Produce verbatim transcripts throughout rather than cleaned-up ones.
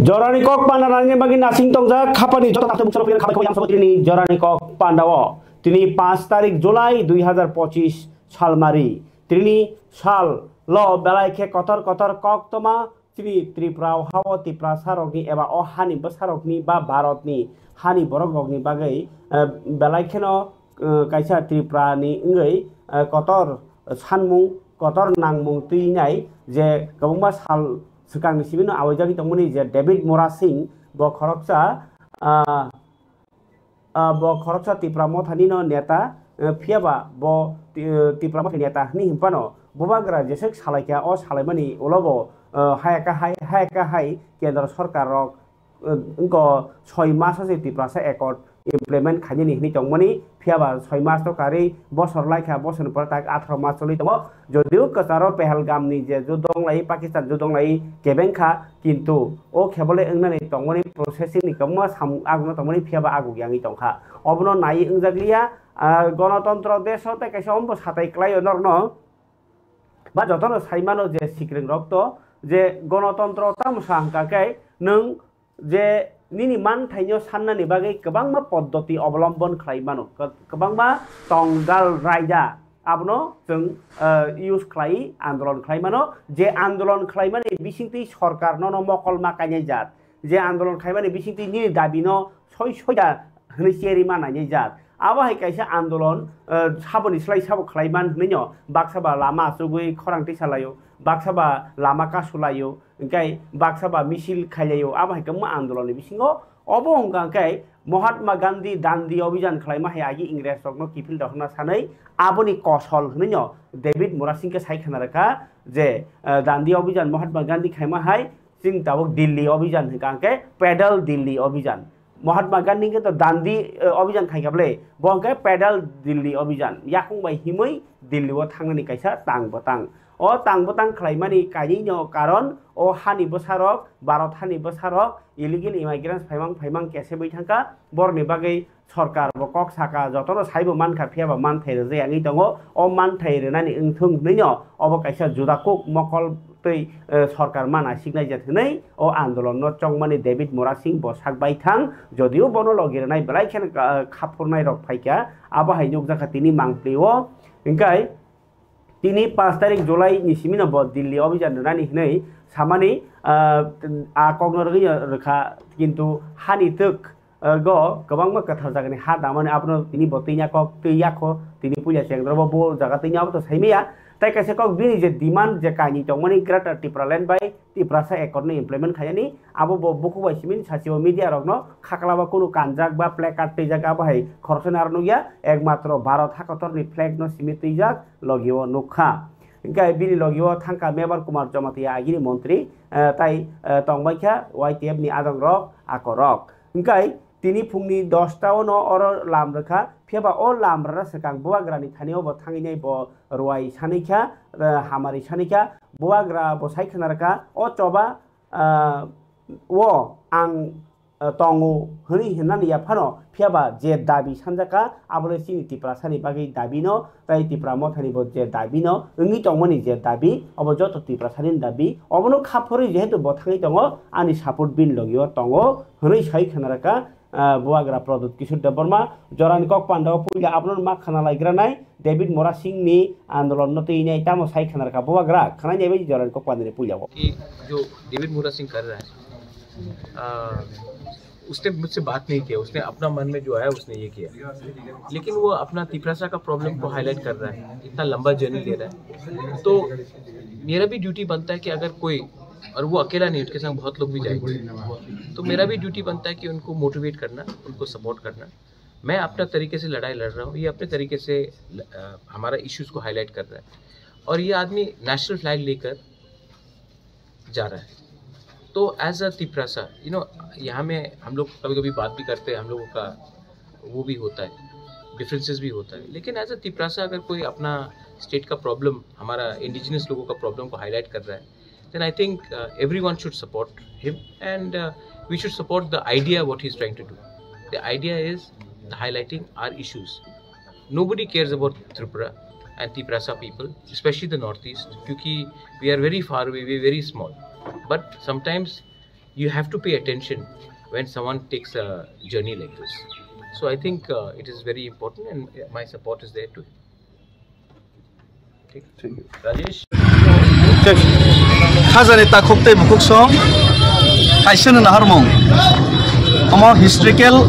Jorani kok panda nani bagwi nasing tongjak khapani joto takhuk bukcharo piyang khabai khabai yamsabo tini jorani kok panda o. Tini panch tarik July dui hazar pochis salmari. Tini sal lo belai khe kotor kotor kok toma tini Tripura o hao Tiprasa rokni eba o hani bwsa rokni ba Bharat ni hani borok rokni bagwi, eh, belai kheno, eh, kaisa Tripura ni wngwi, eh, kotor sanmung kotor nangmung twi nai je kwbangma sal swkangni simi no awaijagwi tongmani je David Murasing bo khoroksa, ah, ah, bo khoroksa Tipra Mothani no neta, eh, phiya ba bo Ti-, eh, Tipra Mothani neta hwnwi hwn phano bubagra jeswk salaikha o salaimani ulo bo, eh, haya kahai, haya kahai kendro sorkar rok, eh, wngkha soi maso se Tiprasa Accord implement khainani hwnwi tongmani, phiya ba soi mas to karwi bosor laikha, bosorni pore tak atharo mas choli tongo. Jodio kwcharo Pahalgam ni je judong lai, Pakistan judong lai kebeng kha, kintu o khe bole wngnani tongmani processing ni kwbangma samung agukno tongmani, phiya ba aguk yangwi tongkha. Obono naiwi wngjak liya, ah, gonotontro desh o tei kaisa ombo satai kwlaio norno. Ba jotono sai mano je sikrwng rok to je gonotontro tamo sa hwnkha khe nwng je nini manthaino sannani bagwi kwbangma poddoti obolombon khlai mano, kwbangma tonggal raida abono chwng, eh, use khlai, andolon khlai mano. Je andolon khlaimani bisingtwi sorkar nono mokol ma kainai jat, je andolon khlaimani bisingtwi nini dabino soi soida hwnwi cherwi ma nainai jat. Abo hai kaisa andolon, eh, saboni slai sabo khlai man hwnwi no baksa ba lama achugwi khorang tisa laio, baksa ba lama kasu laio, hwnkhe baksa ba misil khai laio. Abo hai kwbangma andolon ni bisingo obo hwnkha khe Mahatma Gandhi Dandi Abhijan khlaima hai agi Ingres rokno kiphil rok hwnna sanwi aboni kosol hwnwi no David Murasing khe sai khna rwkha je, eh, Dandi Abhijan Mahatma Gandhi khaima hai chini tabuk Delhi Abhijan hwnkha khe pedal Delhi Abhijan. Mahatma Gandhi khe to Dandi, eh, Abhijan khai kha bwle, bo hwnkhe pedal Delhi Abhijan. Yakung bai himwi Delhi o thangnani kaisa tang bwtang. O tang bwtang khlaimani kainwino karon o hani bwsarok, Bharat hani bwsarok illegal immigrants phaimang phaimang kesebwi thangkha. Borokni bagwi sorkar bo kok saka, jotono saibo mankha, phiya ba manthai rwjak yangwi tongo. O manthai rwnani wngthung hwnwino obo kaisa juda kuk mokol twi, eh, sorkar ma naisiknai jat hwnwi o andolonno chongmani David Murasing bo sak baithang, jodio bono logi rwnai belai kheno, ah, khaphurnairok phaikha, abo hai nukjakha tini mangpli o. Hwnkhe tini panch tarik July ni simi no bo Delhi Abhijan rwnani hwnwi samani, ah, a kokno rwgwi rwkha, kintu hani twk, ah, go kwbangma kwthar jagani ha damani abono tini bo twi ya kok twi yakho tini puila chengdoro bo bo jaga twi abo to saimaya. Tai kaisa kok bini je demand je kainwi tongmani Greater Tipraland bai Tiprasa Accord no implement khainani, abo bo bukhuk bai simi sachi o media rokno khaklaba kunu kanjak ba placard twijak abo hai khoroksa ni aro nukya, ekmatro Bharat hakotorni flag no simi twijak logi o nukha. Hwnkhe bini logi o thangkha Mebar Kumar Jamatia agini montri, eh, tai, eh, tongbaikha Y T F ni adong rok, ako rok. Hwnkhe tini phungni dosta o no oro lam rwkha, phiya ba o lam rwna swkang bubagrani thani o bo thangwi nai bo rwai sanwi kha, eh, hamari sanwi kha, bubagra bo sai khna rwkha, o choba, ah, o ang, ah, tongo hwnwi hwnani yaphano, phiya ba je dabi sanjaka, abo le chini Tiprasani bagwi dabi no, tai Tipra Mothani bo je dabi no, wngwi tongmani je dabi, obo joto Tiprasani dabi, obono khaphurwi jehetu bo thangwi tongo, ani support bini logi o tongo hwnwi sai khna rwkha, ah, bubagra Pradyut Kishore Debbarma. Jorani kok panda o puila abono ma khna lai granai David Murasing ni andolon no twi nai tamo sai khna rwkha bubagra khna nai bai jorani kok panda ni puila o. कि जो डेविड मोरा सिंह कर रहा है, आ, उसने मुझसे बात नहीं किया, उसने अपना मन में जो आया उसने ये किया, लेकिन वो अपना तिपरासा का प्रॉब्लम को हाईलाइट कर रहा है, इतना लंबा जर्नी ले रहा है। तो मेरा भी ड्यूटी बनता है कि अगर कोई, और वो अकेला नहीं, उसके संग बहुत लोग भी जाएंगे, तो मेरा भी ड्यूटी बनता है कि उनको मोटिवेट करना, उनको सपोर्ट करना। मैं अपना तरीके से लड़ाई लड़ रहा हूँ, ये अपने तरीके से ल- अ, हमारा इश्यूज को हाईलाइट कर रहा है। और ये आदमी नेशनल फ्लैग लेकर जा रहा है। तो as uh Tiprasa, you know, यहाँ में हम लोग कभी कभी बात भी करते हैं, हम लोगों का वो भी होता है, डिफरेंसेस भी होता है, लेकिन एज अ तिपरासा अगर कोई अपना स्टेट का प्रॉब्लम, हमारा इंडिजिनस लोगों का प्रॉब्लम को हाईलाइट कर रहा है, then I think, uh, everyone should support him, and, uh, we should support the idea what he's trying to do. The idea is the highlighting our issues. Nobody cares about Tripura and Tiprasa people, especially the Northeast, क्योंकि we are very far away, we are very small. But sometimes You have to pay attention when someone takes a journey like this. So I think uh, it is very important, and my support is there to him. Rajesh? Khajani takhuk tei bukhuk song kaisa no naharmung. Omo historical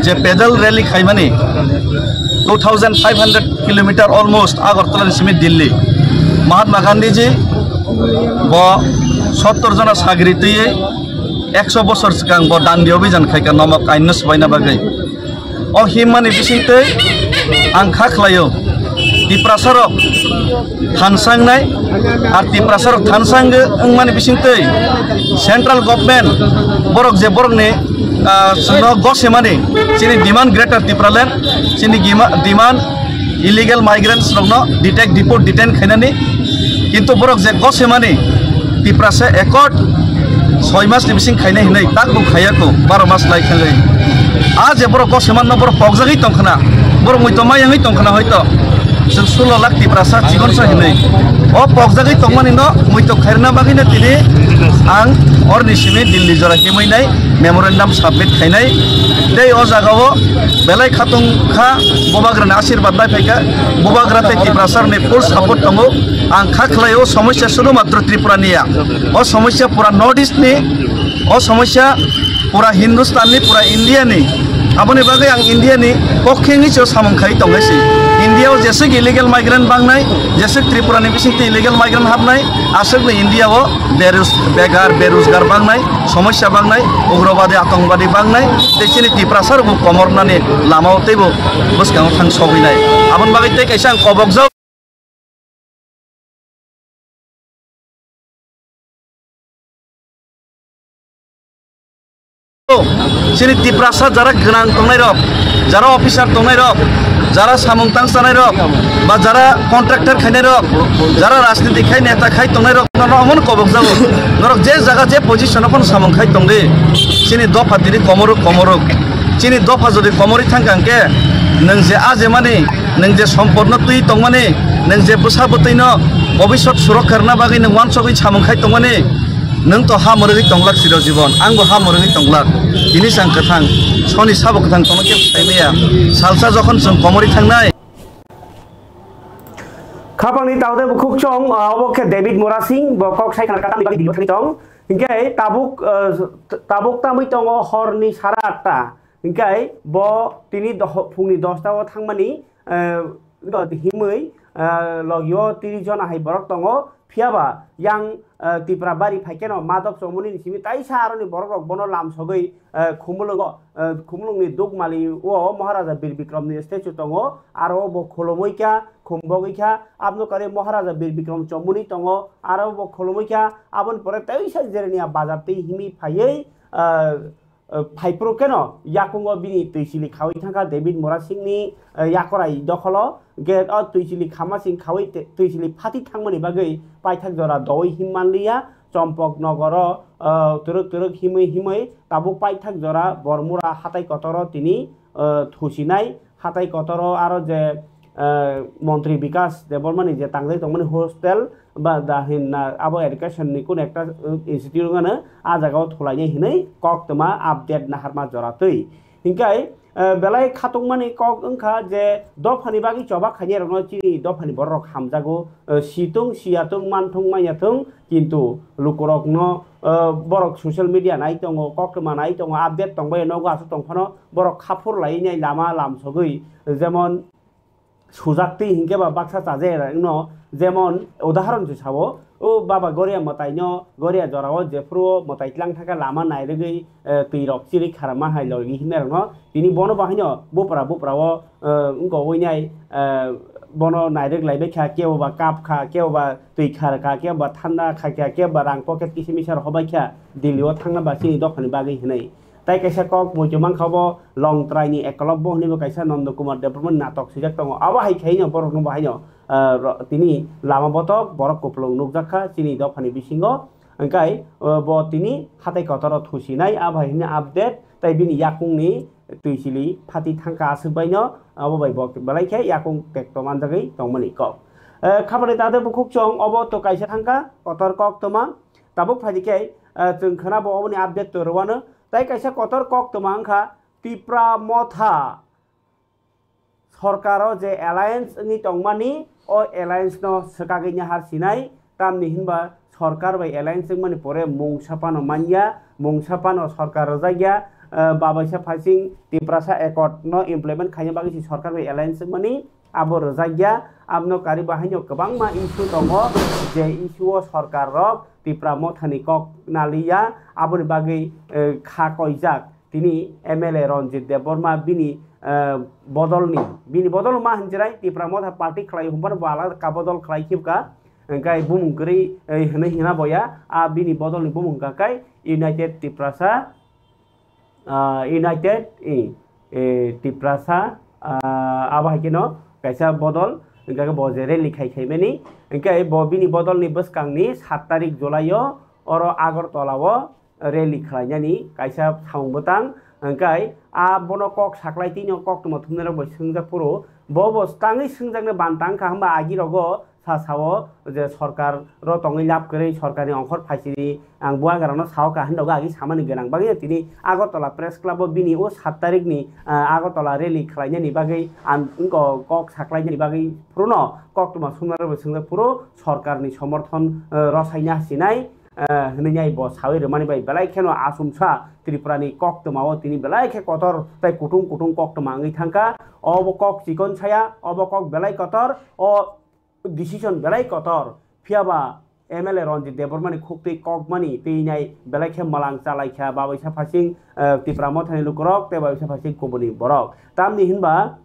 je pedal rally khaimani two thousand five hundred kilometer almost Agartala ni simi Delhi. Mahatma Gandhi ji bo sottor jona sagri twiwi ekso bosor swkang bo dandi obijan khaika nomok kainno swbaina bagwi. O himmani bisingtwi ang kha khlaio, Tiprasarok thansangnai, ar Tiprasarok thansang wngmani bisingtwi central government borok je borokni, ah, no gosemani chini demand Greater Tipraland, chini gima-, demand illegal migrants rokno detect, deport, detain khainani, kintu borok je gosemani Tiprasa accord soi mas ni bising khainai hinwi takbo khaiya ko, baro mas lai khangwi. A je borok gosemanno borok pokjagwi tongkhna, borok muitu mayangwi tongkhna hoito. Chwng sulo lakh Tiprasa chikonsa hinwi. O pokjagwi tongmani no muitu khairna bagwi no tini ang orni simi Delhi jora himwi nai memorandum submit khainai. Tei o jaga o belai khatung kha, Bubagrani asirwad bai phaikha, Bubagra tei Tiprasa ni full support tongo. Ang kha khlai o somosya sudhumatro Tripura ni ya, o somosya pura North East ni, o somosya pura Hindustan ni, pura India ni. Aboni bagwi ang India ni pokhe wngwi se samung khai tongnai se. India o jeswk illegal migrant bangnai, jeswk Tripura ni bisingtwi illegal migrant habnai, aswkno India o berus-, begar, beruzgar bangnai, somosya bangnai, ugrobadi, atongobadi bangnai, tei chini Tiprasa rokbo komornani lama o teibo bwskango thang sogwi nai. Aboni bagwi tei kaisa ang kobokjak. Chini Tiprasa jara gwnang tongnai rok, jara officer tongnai rok, jara samung tangsanai rok, ba jara contractor khainai rok, jara rajniti khai neta khai tongnai rok, norok omono kobok jago. Norok je jaga je position o phano samung khai tongdi, chini dopha tini komorok komorok. Chini dopha jodi komori thangkha hwnkhe, nwng je ajemani, nwng je sompotno twi tongmani, nwng je bwsa bwtwino bobisot surokha rwna bagwi nwng uansugwi samung khai tongmani, nwng to ha mwrwgwi tonglak chiro jibon, angbo ha mwrwgwi tonglak. Tini chang kwthang, soni sabo kwthang tongno kebo sai maya. Salsa jokhon chwng komori thangnai. Khapangni taote bukhuk chong, ah, obo khe David Murasing, bo kok sai khna katamni bagwi Delhi thangwi tong. Hinkhe tabuk, ah, t-, tabuk tamwi tongo horni sara atta. Hinkhe bo tini doh-, phungni dosta o thangmani, eh, himwi, eh, logio tris jona hai borok tongo. Phiyaba yang, eh, Tipra bari phaikheno madok chomoni ni simi taisa aroni borok rok bono lam sogwi, eh, Khumulwngo, eh, Khumulwngni Dukmali o Maharaja Bir Bikramni statue tongo. Aro bo khulumwi kha, khumbogwi kha. Aboni kare Maharaja Bir Bikram chomoni tongo. Aro bo khulumwi kha. Aboni pore taisa Jerenia bazar twi himwi phaiwi, eh, eh, phaiphuru kheno yakungo bini twisili khawi thangkha David Murasingni, eh, yakorai dokholo. Hwnkhe o twisili khamasing khawi te-, twisili phati thangmani bagwi paithak jora doui him manliya. Chompok nogoro, eh, twrwk twrwk himwi himwi tabuk paithak jora Bormura hatai kotoro tini, eh, thusinai. Hatai kotoro aro je, eh, Montri Bikas Debbarmani je tangjak tongmani hostel ba da hinna abo education ni kun ekta, eh, institute wngmano, ah jaga o thulainai hinwi koktwma update naharma jora twi. Hinkhe, eh, belai khatungmani kok wngkha je dophani bagwi choba khainai rokno chini dophani borok rok hamjago, eh, situng siyatung manthung manyatung, kintu lukurokno, eh, borok social media nai tongo, koktwma nai tongo, update tongbai nogo aswk tongphano borok khaphur lainai lama lamsogwi, jemon sujak twi hinkhe ba baksa chajairokno, jemon udahoron se sao, o baba goria mwtaino, goria jorao jephuru o mwtai tlang thangkhe lama nairwgwi, eh, twi rok chiri kharma hai logi hinai rokno tini bono bahaino bupra bupra o, eh, wngkha winai, eh, bono nairwk laibai kha, kebo ba kap kha, kebo ba twi khar kha, kebo ba thanda khai kha, kebo ba rang pocket kisi misa rok hobai kha, Delhi o thangna ba chini dophani bagwi hinwi. Tai kaisa kok muitu mankha bo Longtrai ni Ekolobbo hwnwi bo kaisa Nondo Kumar Debbarma ni natok swijak tongo. Abo hai khaino borok no bo haino, ah, ro-, tini lama botok borok kupulung nukjak kha chini dophani bisingo. Hwnkhe, ah, bo tini hatai kotoro thusinai abo hai hwnwi update tai bini yakung ni twisili phati thangkha aswk bai no abo bai bo belai khe yakung tekto manjagwi tongmani kok. Eh, khabani tade bukhuk chong obo to kaisa thangkha kotor kok toma. Tabuk phaidi khe, ah, chwng khna bo oboni update to rwano. Tai kaisa kotor koktwma wngkha Tipra Motha sorkaro je alliance wngwi tongmani, o alliance no swkagwi nahar sinai, tamni hinba sorkar bai alliance wngmani pore mungsa phano manya, mungsa phano sorkar rwjakya, ah, babaisa phasing Tiprasa Accord no implement khaina bagwi si sorkar bai alliance wngmani, abo rwjakya, abono kari bahaino kwbangma issue tongo, je issue o sorkar rok Tipra Mothani kok naliya, aboni bagwi, eh, kha koijak. Tini M L A Ranjit Debbarma bini, eh, bodolni, bini bodol ma hinjirai Tipra Motha party khlai humbano bo alada ka bodol khlai khibka, hingkai bumung kwrwi, eh, hinwi hina boya, a bini bodolni bumung hingka kai United Tiprasa, ah, United, eh, eh, Tiprasa, ah, abo hai kheno kaisa bodol, hingka khe bo je rally khai khaimani, hingkai bo bini bodolni bwskangni sat tarik July o oro Agartala o rally khlainani kaisa samung bwtang, hingkai a bono kok saklai tini o koktwma thumnairok bai swngjak phuru bo bo tangwi swngjaknai bantang kha, hwnba agirogo sa sao je sorkar ro tongwi lab kwrwi sorkarni ongkhor phaisiri ang buagrano sao kha hinrogo agi samani gwnang bagwi tini Agartala Press Club o bini o sat tarikni, ah, Agartala rally khlainani bagwi ang wngko kok saklainani bagwi phuruno koktwma thumnairok bai swngjak phuru sorkarni somorthon, eh, rwsaina sinai, eh, hwnwi nai bo sawi rwmani bai belai kheno achomsa Tripurani koktwmao tini belai khe kotor tei kutung kutung koktwma wngwi thangkha. Obo kok chikon saya, obo kok belai kotor, o decision belai kotor. Phiyaba M L A Ranjit Debbarmani khuktwi kokmani twi nai belai khe malang chalaikha babaisa phasing, eh, Tipra Mothani lukurok tei babaisa phasing kubuni borok. Tamni hinba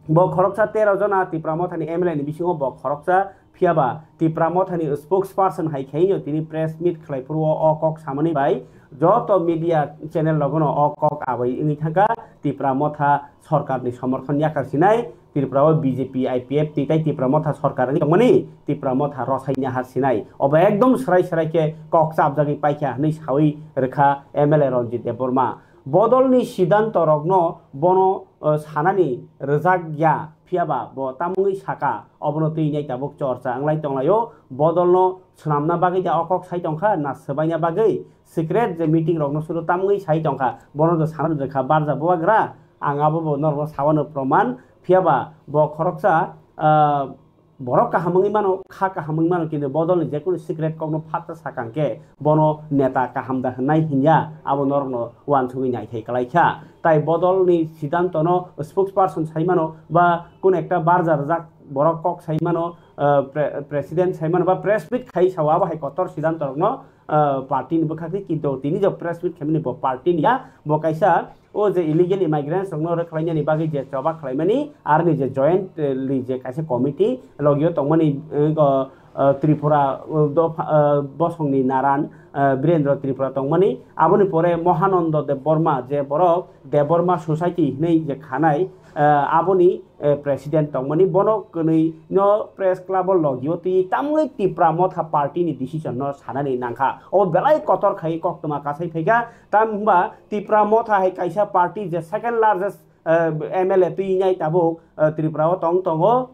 bo khoroksa tero jona Tipra Mothani M L A ni bisingo bo khoroksa. Phiyaba Tipra Mothani spokesperson hai khaino tini press meet khlai phuru o kok samani bai joto media channel rogono o kok abai wngwi thangkha Tipra Motha sorkarni somorthon yakar sinai Tripura o B J P, I P F T tai Tipra Motha sorkar wngwi tongmani Tipra Motha rwsai nahar sinai obo ekdom swrai swrai khe kok chapjagwi paikha hwnwi sawi rwkha M L A Ranjit Debbarma. Bodolni sidanto rokno bono, eh, sanani rwjak ya, phiyaba bo tamungwi saka, obono twi nai tabuk chorcha wnglai tonglaio. Bodolno swnamna bagwi da o kok sai tongkha, na swbaina bagwi secret je meeting rokno suru tamungwi sai tongkha, bono do sana rwjak kha barja bubagra, ang abo bo norokno sawano proman, phiyaba bo khoroksa, ah, borok kaham wngwi mano, kha kaham wngwi mano, kintu bodolni jekunu secret kokno phatta sakang khe bono neta kaham da hwnwi hinya, abo norokno uansugwi naithai kwlai kha. Tai bodolni sidantono spokesperson sai mano ba kun ekta barja rwjak borok kok sai mano, ah, pre-, president sai mano ba press meet khai sao, abo hai kotor sidanto rokno, ah, party ni bwkhak twi, kintu tini je press meet khaimani bo party ni ya, bo kaisa o je illegal immigrants rokno rwkhlainani bagwi je choba khlaimani, aroni je joint, eh, li je kaisa committee logio tongmani, eh, go, eh, Tripura, eh, dopha, eh, bosongni naran, eh, Birendra Tripura tongmani, aboni pore Mohanando Debbarma je borok Debbarma Society hinwi je khanai, eh, aboni, eh, president tongmani, bono kwnwi no press club o logio twi tamwi Tipra Motha party ni decision no sanani nangkha. O belai kotor khai koktwma kasai phaikha. Tam hwnba Tipra Motha hai kaisa party je second largest, eh, M L A twi nai tabuk, eh, Tripura o tong tongo.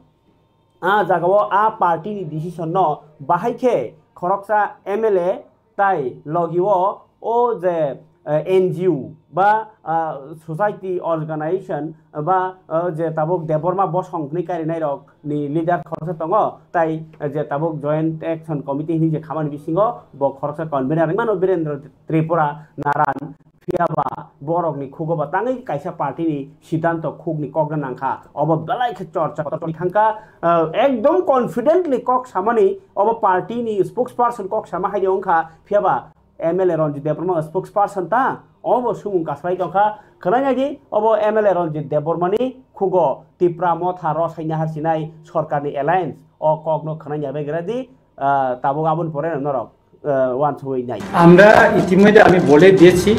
A jaga o a party ni decision no bahai khe khoroksa M L A tai logi o o je, eh, N G O ba, ah, society organization ba, ah, je tabuk Debbarma bosong hwnwi karinai rok ni leader khoroksa tongo, tai, eh, je tabuk Joint Action Committee hwnwi je khamani bisingo bo khoroksa convener wngwi mano Birendra Tripura Naran. Phiyaba borokni khugo ba tangwi kaisa party ni sidanto khukni kokna nangkha, obo belai khe chorcha kotor tongwi thangkha. Ah, ekdom confidently kok samani obo party ni spokesperson kok sama haino wngkha, phiyaba M L A Ranjit Debbarma spokesperson ta, obo sumung kaslai tongkha. Khwnainai di, obo M L A Ranjit Debbarmani khugo Tipra Motha rosai nahar sinai sorkarni alliance, o kokno khwnaina begra di, ah, tabuk aboni pore norok, ah, uansugwi nai. আমরা ইতিমধ্যে আমি বলে দিয়েছি,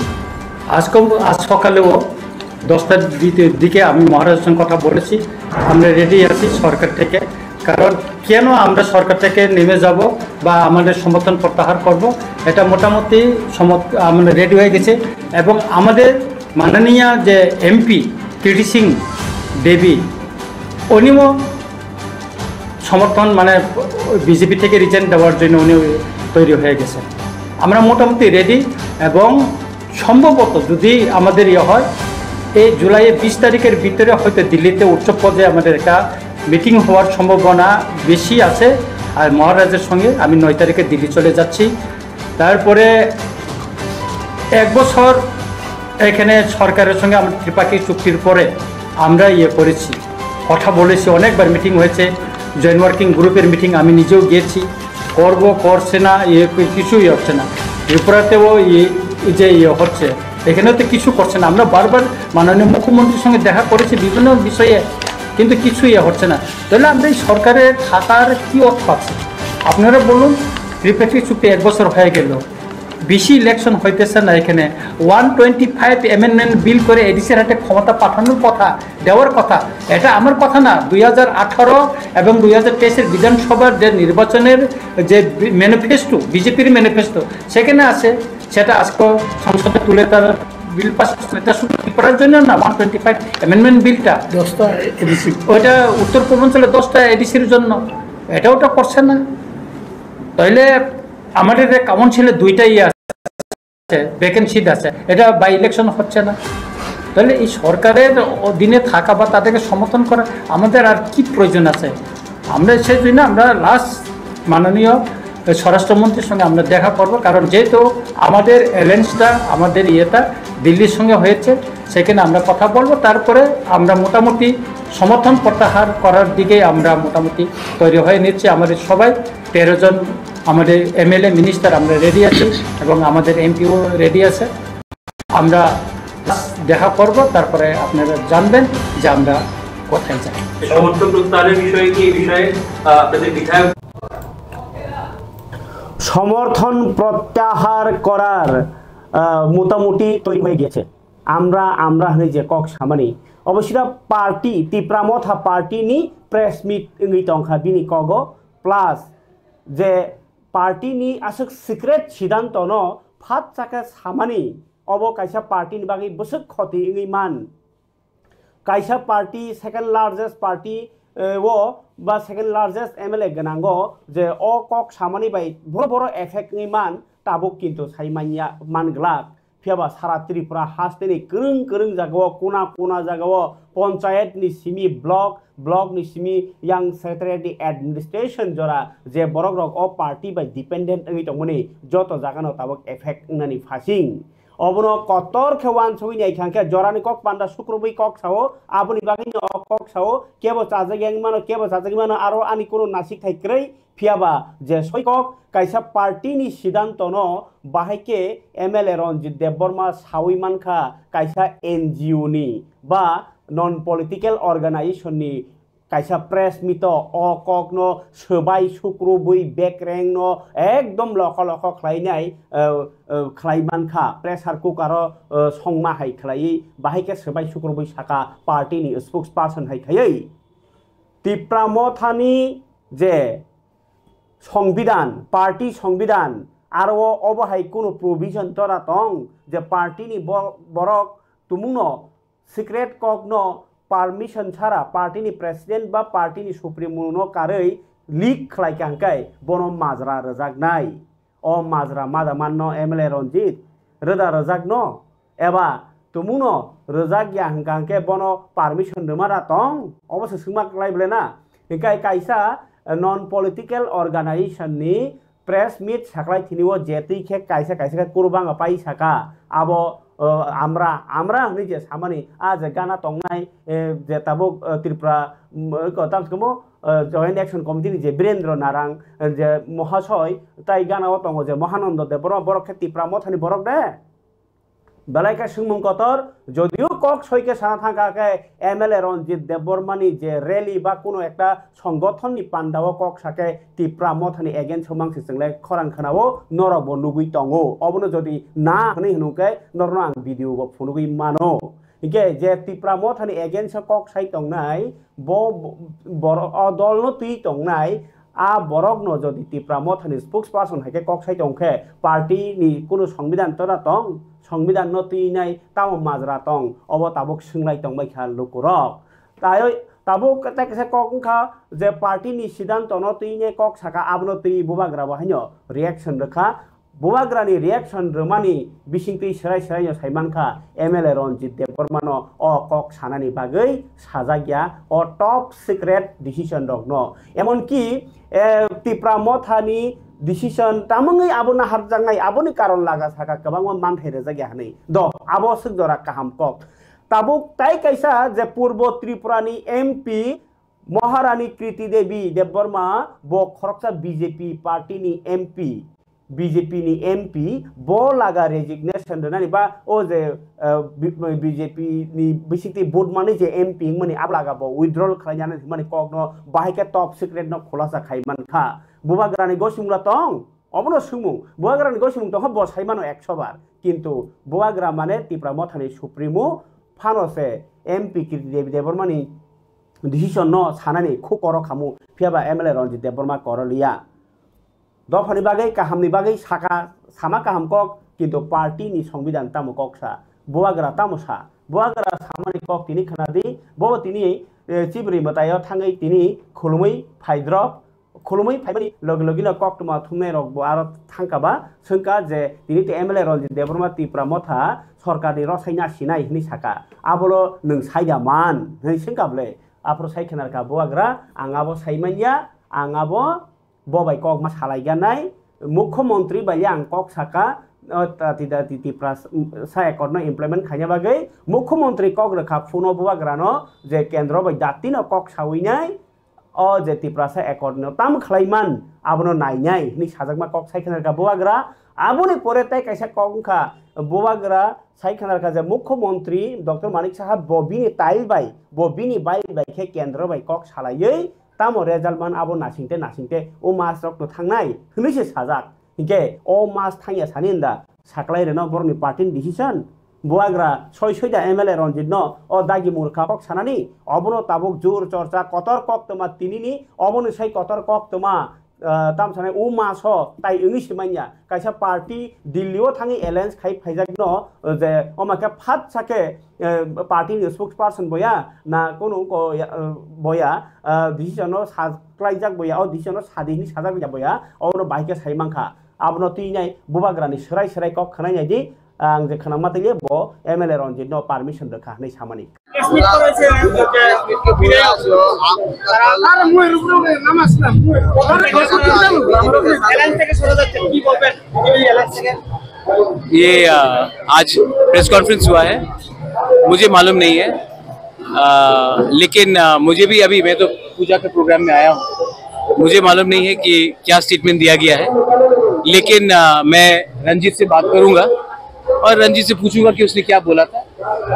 আজকে, আজ সকালেও দশটার দিকে, দিকে আমি মহারাজের সঙ্গে কথা বলেছি। আমরা রেডি আছি সরকার থেকে, কারণ কেন আমরা সরকার থেকে নেমে যাব বা আমাদের সমর্থন প্রত্যাহার করব, এটা মোটামুটি সমর্থ-, আমরা রেডি হয়ে গেছে। এবং আমাদের মাননীয় যে এমপি কীর্তি সিং দেবী, উনিও সমর্থন, মানে, বিজেপি থেকে রিজাইন দেওয়ার জন্য উনি তৈরি হয়ে গেছেন। আমরা মোটামুটি রেডি এবং সম্ভবত যদি আমাদের ইয়ে হয়, এই জুলাইয়ের বিশ তারিখের ভিতরে হয়তো দিল্লিতে উচ্চ পর্যায়ে আমাদের একটা মিটিং হওয়ার সম্ভাবনা বেশি আছে। আর মহারাজের সঙ্গে আমি নয় তারিখে দিল্লি চলে যাচ্ছি। তারপরে এক বছর এখানে সরকারের সঙ্গে আমার ত্রিপাক্ষিক চুক্তির পরে আমরা ইয়ে করেছি, কথা বলেছি, অনেকবার মিটিং হয়েছে, জয়েন্ট ওয়ার্কিং গ্রুপের মিটিং আমি নিজেও গিয়েছি। করব, করছে না, ইয়ে কি-, কিছুই হচ্ছে না। ত্রিপুরাতেও ইয়ে, এই যে ইয়ে হচ্ছে, এখানেও তো কিছু করছে না। আমরা বারবার মাননীয় মুখ্যমন্ত্রীর সঙ্গে দেখা করেছি বিভিন্ন বিষয়ে, কিন্তু কিছু ইয়ে হচ্ছে না। তাহলে আমরা এই সরকারে থাকার কি অর্থ আছে? আপনারা বলুন, ত্রিপাক্ষিক চুক্তি এক বছর হয়ে গেল, বেশি ইলেকশন হইতেছে না এখানে। One twenty five amendment bill করে এডিসির হাতে ক্ষমতা পাঠানোর কথা, দেওয়ার কথা। এটা আমার কথা না, দুই হাজার আঠারো এবং দুই হাজার তেইশের বিধানসভার যে নির্বাচনের যে ম্যানিফেস্টো, বিজেপির ম্যানিফেস্টো, সেখানে আছে। সেটা আজকে সংসদে তুলে তার বিল পাস করছে। এটা শুধু ত্রিপুরার জন্য না, ওয়ান টোয়েন্টি ফাইভ অ্যামেন্ডমেন্ট বিলটা দশটা এডিসি। ওইটা উত্তর পূর্বাঞ্চলে দশটা এডিসির জন্য। এটা ওটা করছে না। তাইলে আমাদের যে কাউন্সিলে দুইটা ইয়ে আছে, ভ্যাকেন্ট সিট আছে, এটা বাই ইলেকশন হচ্ছে না। তাহলে এই সরকারের অধীনে থাকা বা তাদেরকে সমর্থন করা আমাদের আর কি প্রয়োজন আছে? আমরা সেই জন্য আমরা লাস্ট মাননীয় স্বরাষ্ট্রমন্ত্রীর সঙ্গে আমরা দেখা করব, কারণ যেহেতু আমাদের অ্যালায়েন্সটা, আমাদের ইয়েটা দিল্লির সঙ্গে হয়েছে, সেখানে আমরা কথা বলবো। তারপরে আমরা মোটামুটি সমর্থন প্রত্যাহার করার দিকে আমরা মোটামুটি তৈরি হয়ে নিচ্ছি। আমাদের সবাই তেরো জন, আমাদের এমএলএ, মিনিস্টার আমরা রেডি আছি এবং আমাদের এমপিও রেডি আছে। আমরা দেখা করব, তারপরে আপনারা জানবেন যে আমরা কোথায় যাই। সমর্থন প্রত্যাহারের বিষয়ে কি, এই বিষয়ে, আহ, আপনাদের বিধায়ক সমর্থন প্রত্যাহার করার, আহ, মোটামুটি তৈরি হয়ে গেছে। আমরা, আমরা হয়ে যে কক সামানি, অবশ্যই পার্টি, তিপ্রা মথা পার্টি নি প্রেস মিট ইংই tongkha bini kogo, plus je party ni aswk secret siddhanto no phat chakhe samani, obo kaisa party ni bagwi bwswk khoti wngwi man. Kaisa party, second largest party, eh, o ba second largest M L A gwnango, je o kok samani bai boro boro effect wngwi man, tabuk kintu sai manya, man glak. Phiya ba sara Tripura hasteni kwrwng kwrwng jagao, kuna kuna jagao, panchayat ni simi block, block ni simi yang secretariat ni administration jora je borok rok o party bai dependent wngwi tongmani joto jagano tabuk effect wngnani phasing. Obono kotor khe uansugwi naikha khe jorani kok panda sukrubwi kok sao, aboni bagwino o kok sao, kebo chajak yang mano, kebo chajak mano, aro ani kuno nasik thai kwrwi. Phiya ba je soi kok kaisa party ni siddhanto no bahai khe M L A Ranjit Debbarma sawi mankha kaisa N G O ni ba non political organization ni kaisa press meet o, o kok no swbai sukrubwi bekreng no ekdom lokho lokho khlai nai, eh, eh, khlai mankha, pressure cooker o, eh, songma hai khlaiwi bahai khe swbai sukrubwi saka party ni spokesperson hai khaiwi. Tipra Mothani je Songbidan, party songbidan, aro obo hai kunu provision tora tong je party ni bo-, borok tumungno secret kok no permission chara party ni president ba party ni supremo no karwi leak khlai kha hwnkhe bono majra rwjaknai. O majra mada manno M L A Ranjit rwda rwjakno eba tumungno rwjak ya hwnkha hwnkhe bono permission rwma da tong? Obo se swngma kwlai ble na? Hwnkhe kaisa, eh, non political organization ni press meet saklai thini o je twi khe kaisa kaisa khe kwrwbanga pai saka abo, eh, amra, amra hwnwi je samani a je gana tongnai, eh, je tabuk, eh, Tripura, mm, ko tam se kwmo, eh, Joint Action Committee ni je Birendra Narang, eh, je Mohasoi, tai gana o tongo je Mahananda Debbarma, borok khe Tipra Mothani borok de? Belai khe swngmung kotor, jodio kok soi khe sana thangkha khe M L A Ranjit Debbarmani je rally ba kuno ekta songgothon ni panda o kok sakhe Tipra Mothani against o mangsi chwnglai khorang khwnao norok bo nugui tongo. Obono jodi na hwnwi hwnwi khe norokno ang video bo phunugui mano. Hinkhe je Tipra Mothani against o kok sai tongnai, bo, bo, boro-, o dolno twi tongnai, a borokno jodi Tipra Mothani spokesperson hai khe kok sai tong khe, party ni kunu songbidan tora tong, songbidan no twi nai tamo majra tong, obo tabuk swngwlai tong bai kha lukurok. Taiwi tabuk tei kisa kok wngkha je party ni siddhanto no twi nai kok saka, abono twi bubagra bo haino reaction rwkha. Bubagrani reaction rwmani bisingtwi swrai swraino saimankha M L A Ranjit Debbarmano o kok sanani bagwi sajak ya o top secret decision rokno. Emonki, eh, Tipra Mothani decision tamungwi abo naharjaknai, aboni karon laga saka kwbangma manthai rwjak ya hwnwi. Do, abo swk jora kaham kok. Tabuk tai kaisa je Purbo Tripurani M P Maharani Kriti Devi Debbarma bo khoroksa B J P party ni M P, B J P ni M P bo laga resignation rwnani ba o je, eh, B-, B J P ni bisingtwi vote mani je M P wngmani abo laga bo withdrawal khlainani hwnmani kokno bahai khe top secret no khulasa khai mankha. Bubagrani gosimula tong? Obono swngmung, Bubagrani gosimung tongkha bo saimano ekso bar. Kintu Bubagra mane Tipra Mothani Supremo phano se M P Kriti Devi Debbarmani decision no sanani khu koro khamu, phiya ba M L A Ranjit Debbarma koro liya. Dophani bagwi, kahamni bagwi saka, sama kaham kok, kintu party ni songbidan tamo kok sa, Bubagra tamo sa, Bubagra samani kok tini khana di, bo tini, eh, chibri mwtaio thangwi tini khulumwi phaidrop, khulumwi phaimani logi logi no koktwma thumnai rok bo aro thangka ba, swngka je tini te M L A Ranjit Debbarma Tipra Motha sorkar ni rosai na sinai hwnwi saka, abolo nwng saida man hwnwi swngka bwle. Aphuru sai khwnarkha Bubagra, ang abo sai manya, ang abo bo bai kok ma salai ganai, Mukhyamantri bai ang kok saka, o, ta-, ti-, ta-, ti-, Tipra s-, m-, sa accord no implement khaina bagwi Mukhyamantri kok rwkha phuno Bubagra no je kendro bai dati no kok sawi nai, o je Tiprasa accord no tam khlai man, abono nainai hwnwi sajakma kok sai khwnarkha Bubagra. Aboni pore tei kaisa kok wngkha Bubagra sai khwnarkha je Mukhyamantri Doctor Manik Saha bo bini tail bai, bo bini bai bai khe kendro bai kok salaiwi tamo result man abo nasingte nasingte o mas rok no thangnai hwnwi se sajak. Hinkhe o mas thangya sani nda saklai reno borokni party ni decision. Bubagra soi soida M L A Ranjit no o dagi murkha kok sanani, obono tabuk jur chorcha kotor koktwma tinini, oboni sai kotor koktwma, ah, tam sanai o maso tai wngwi se manya. Kaisa party Delhi o thangwi alliance khai phaijak no, je oma khe phat sakhe, eh, party ni spokesperson boya na kono ko ya, eh, boya, ah, decision no sa klaijak boya, o decision no sadi hwnwi sajak ya boya, obono bahai khe sai mankha. Abono twi nai Bubagrani swrai swrai kok khwnai nai di, ang je khwnang ma twi bo M L A Ranjit no permission rwkha hwnwi samani. ये अ, आज press conference हुआ है, मुझे मालूम नहीं है। अ, लेकिन अ, मुझे भी अभी, मैं तो पूजा के प्रोग्राम में आया हूँ, मुझे मालूम नहीं है कि क्या स्टेटमेंट दिया गया है। लेकिन अ, मैं रंजीत से बात करूंगा और रंजीत से पूछूंगा कि उसने क्या बोला था।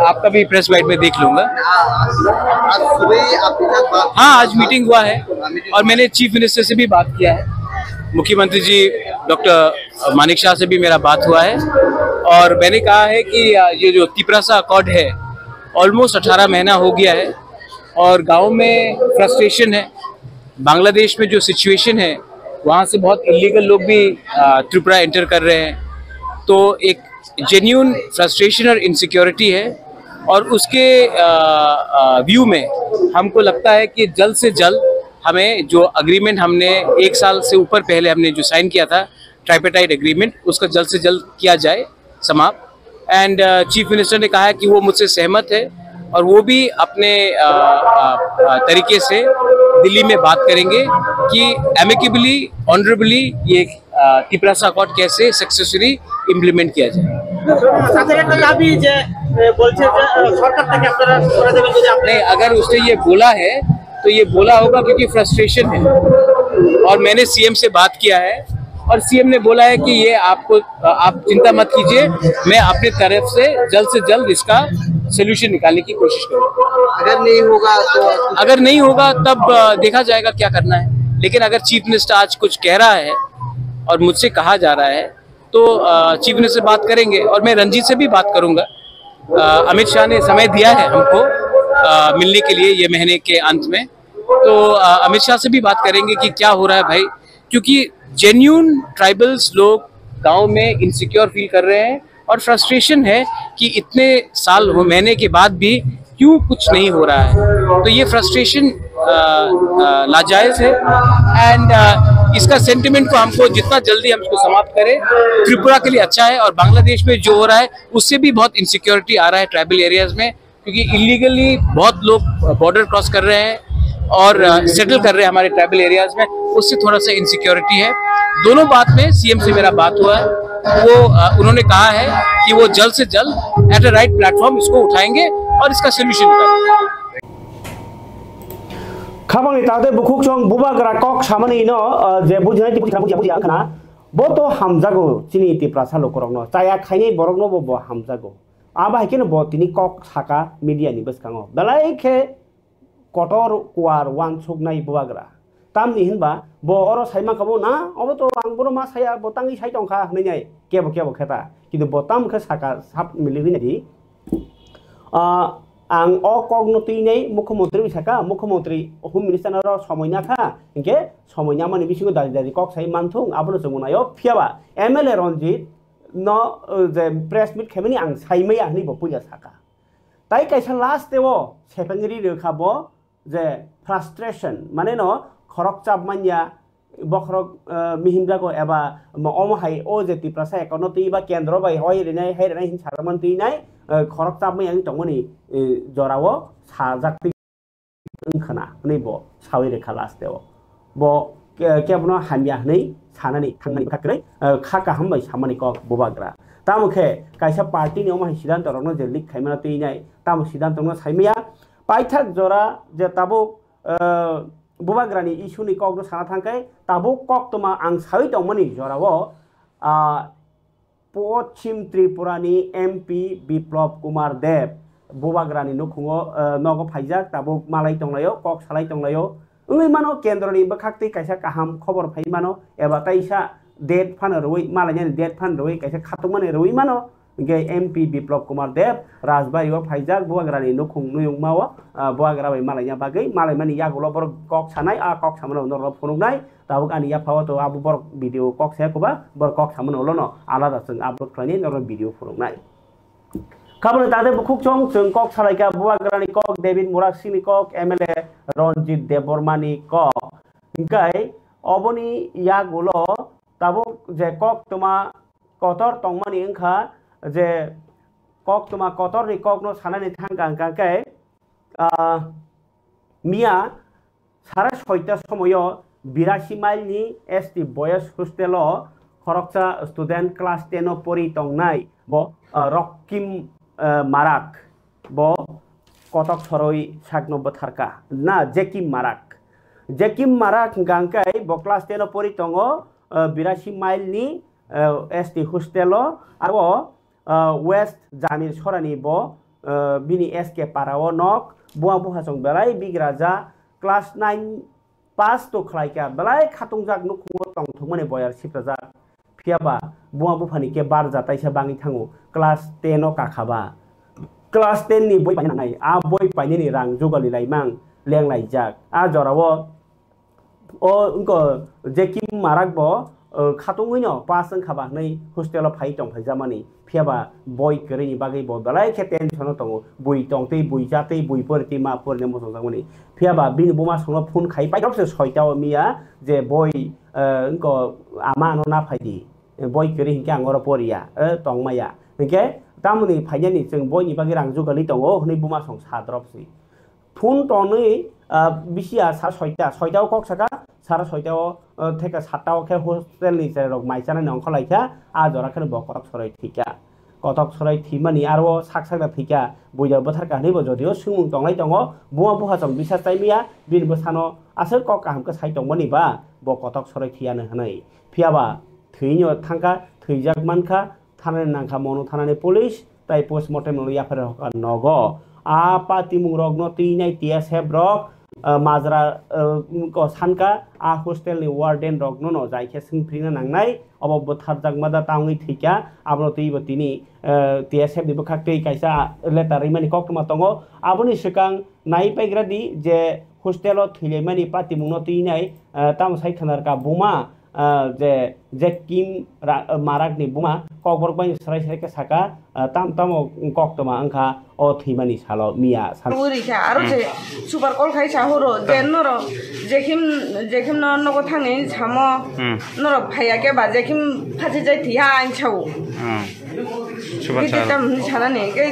आपका भी प्रेस बाइट में देख लूंगा। आज सुबह ही आपके साथ बात हाँ, आज मीटिंग हुआ है और मैंने चीफ मिनिस्टर से भी बात किया है, मुख्यमंत्री जी डॉक्टर मानिक शाह से भी मेरा बात हुआ है और मैंने कहा है कि अ, ये जो तिपरासा अकॉर्ड है, ऑलमोस्ट अठारह महीना हो गया है और गांव में फ्रस्ट्रेशन है। बांग्लादेश में जो सिचुएशन है, वहाँ से बहुत इलीगल लोग भी अ, त्रिपुरा एंटर कर रहे हैं, तो एक जेन्यून फ्रस्ट्रेशन और इनसिक्योरिटी है और उसके व्यू में हमको लगता है कि जल्द से जल्द हमें जो अग्रीमेंट हमने एक साल से ऊपर पहले हमने जो साइन किया था, ट्राइपेटाइट एग्रीमेंट, उसका जल्द से जल्द किया जाए समाप्त। एंड चीफ मिनिस्टर ने कहा है कि वो मुझसे सहमत है और वो भी अपने अ, अ, अ, तरीके से दिल्ली में बात करेंगे कि एमिकेबली, ऑनरेबली ये अ, तिपरासा अकॉर्ड कैसे सक्सेसफुली इम्प्लीमेंट किया जाए। তাদের একটা দাবি যে এ, বলছে যে এ, সরকার থেকে আপনারা সরে যাবেন যদি আপনি नहीं, अगर उसने ये बोला है तो ये बोला होगा क्योंकि फ्रस्ट्रेशन है और मैंने सीएम से बात किया है और सीएम ने बोला है कि ये आपको, आप चिंता मत कीजिए, मैं अपनी तरफ से जल्द से जल्द इसका सोल्यूशन निकालने की कोशिश करूंगा। अगर नहीं होगा तो अगर नहीं होगा तब अ, देखा जाएगा क्या करना है, लेकिन अगर चीफ मिनिस्टर आज कुछ कह रहा है और मुझसे कहा जा रहा है तो अ, चीफ मिनिस्टर से बात करेंगे और मैं रंजीत से भी बात करूंगा। अ, अमित शाह ने समय दिया है हमको अ, मिलने के लिए ये महीने के अंत में, तो अ, अमित शाह से भी बात करेंगे कि क्या हो रहा है भाई, क्योंकि जेन्यून ट्राइबल्स लोग गांव में इनसिक्योर फील कर रहे हैं और फ्रस्ट्रेशन है कि इतने साल हो, महीने के बाद भी क्यों कुछ नहीं हो रहा है। तो ये फ्रस्ट्रेशन लाजायज है एंड इसका सेंटिमेंट को हमको जितना जल्दी हम इसको समाप्त करें, त्रिपुरा के लिए अच्छा है। और बांग्लादेश में जो हो रहा है, उससे भी बहुत इनसिक्योरिटी आ रहा है ट्राइबल एरियाज में, क्योंकि इलीगली बहुत लोग बॉर्डर क्रॉस कर रहे हैं और सेटल कर रहे हैं हमारे ट्राइबल एरियाज में, उससे थोड़ा सा इनसिक्योरिटी है। दोनों बात में सीएम से मेरा बात हुआ है। वो अ, उन्होंने कहा है कि वो जल्द से जल्द एट अ राइट प्लेटफॉर्म इसको उठाएंगे और इसका सोल्यूशन निकालेंगे। Khabangni tade bukhuk chong bubagra kok samani no, ah, je bujinai twi bujinai bujia bujia wngkhana. Bo to hamjago chini Tiprasa lukurokno. Chaya khainai borokno bo, bo hamjago. Abo hai kheno bo tini kok saka media ni bwskango. Belai khe kotor kuar wansuknai bubagra. Tamni hinba bo oro sai mankha bo na, obo to ang bono ma saya, bo tangwi sai tongkha hwnwi nai kebo kebo khe ta. Kintu bo tamo khe saka sap milirwi nai di. Ah, ang o kokno twi nai mukhyamantri bai saka, mukhyamantri home minister no ro somoi na kha, hinkhe somoi namani bisingo dadi dadi kok sai manthung, abono chwng naio. Phiya ba M L A Ranjit no, uh, je press meet khaimani ang sai maya hwnwi bo puila saka. Tai kaisa last o sepengri rwkha bo je frustration, mane no khorok chap manya, bokhorok, eh, mihimjago eba mo-, omo hai o je Tiprasa account no twi ba kendro bai hoi rinai, hai rinai hin sajakmani twi nai, eh, khorok chap manya wng tongmani, eh, jorao sajak twi wngkhana hwnwi bo sawi rwkha last o. Bo ke-, kebono hamya hwnwi sanani thangnani bwkha kwrwi, eh, kha kaham bai samani kok bubagra. Tamo khe kaisa party ni omo hai siddhanto rokno je leak khaimano twi nai, tamo siddhanto no saimaya, paithak jora je tabuk, eh, bubagrani issue ni kokno sana thangkhe tabuk koktwma ang sawi tongmani jorao, ah, Pochim Tripurani M P Biplab Kumar Deb bubagrani nukhungo, eh, nogo phaijak, tabuk malai tonglaio, kok salai tonglaio. Wngwi mano kendroni bwkhaktwi kaisa kaham khobor phai mano, eba taisa date phano rwui, malainani date phano rwui kaisa khatungmani rwui mano. Hingke M P Biplab Kumar Deb Rajbari o phaijak, bubagrani nukhung nuyungma o, ah, bubagra bai malaina bagwi, malaimani yagulo borok kok sanai, a kok samano norok phunuknai. Tabuk ani yapha o to abo borok video kok saya kuba, borok kok samani ulo no alada chwng upload khlainai norok video phunuknai. Kaboni tade bukhuk chong chwng kok salaikha bubagrani kok, David Murak Singni kok, M L A Ranjit Debbarmani kok. Hingkai oboni yagulo tabuk je kok toma kotor tongmani wngkha, je kok toma kotorni kokno sanani thangkha hingkha khe, ah, miya sare soita somoyo birasi mile ni S T boys hostel o khoroksa student class ten o pori tongnai bo, ah, Rokim, ah, Marak bo kotok soroi sakno bwtharka na Jekim Marak. Jekim Marak hingka hingkai bo class ten o pori tongo, ah, birasi mile ni, ah, S T hostel o aro ah, West Jamir Sorani bo, ah, bini S K para o nok, buang buphasong belai bigraja class nine pass to khlaikha, belai khatungjak nukhungo tongthokmani boyar siprajak. Phiyaba buang buphani khe barja taisa bangwi thango, class ten o kakhaba. Class ten ni boi paina nangnai, a boi painani rang jugali laimang lenglaijak. A jorao O wngkha Jekim Marak bo, o, khatungwi no pass wngkha ba hwnwi hostel o phai tong phai jamani. Phiya ba boi kwrwi ni bagwi bo belai khe tension o tongo. Bui tong tei bui cha tei bui pori tei ma pori ni muchung jakmani. Phiya ba bini buma songno phone khai paithak se soita o miya je boi, o, wngkha ama ano na phai di. Boi kwrwi hinkhe ang oro poriya, o, tong maya. Hinkhe tamoni phainani chwng boi ni bagwi rang jugalwi tongo hwnwi buma song sa drop si. Phone tonwi, ah, bisi ya sara soita, soita o kok saka, sara soita o, ah, theka satta o khe hostel ni cherai rok mai chanani ongkhor lai kha, a jora khe bo kotok soroi thwi kha. Kotok soroi thwi mani aro sak sak da thwi kha, buida bwthar kha hwnwi bo jodio swngmung tonglai tongo, buma buha chong bisa chai maya, bini bwsano aswk kok kaham khe sai tong mani ba, bo kotok soroi thwi ya hwnwi. Phiya ba thwi no thang kha, thwijak man kha, thanani nang kha, mono thanani police, tai post mortem no yapharwi rwkha nogo. A patimung rokno twinai T S F rok, ah, majra, ah, ko sanka, a hostel ni warden rokno no jai khe swngphrina nangnai, obo bwtharjakma da tangwi thwikha, abono twibo tini, ah, T S F ni bwkhak twi kaisa letter rimani koktwma tongo. Aboni swkang nai paigra di je hostel o thwilaimani patimungno twinai, ah, tamo sai khwnarkha buma, ah, je, je Kim ra-, ah, Marak ni buma kokborok bai srai srai khe saka, ah, tam tamo koktwma wngkha o thwimani salo miya san- Uri kha, aro je super call khai sa horo, je noro, je Kim, je Kim no nogo thangni samo, Hmm. norok phaiya khe ba, je Kim phachi jai thiya ang sao. Hmm. Super Giti salo. Tam hinwi sanani, khe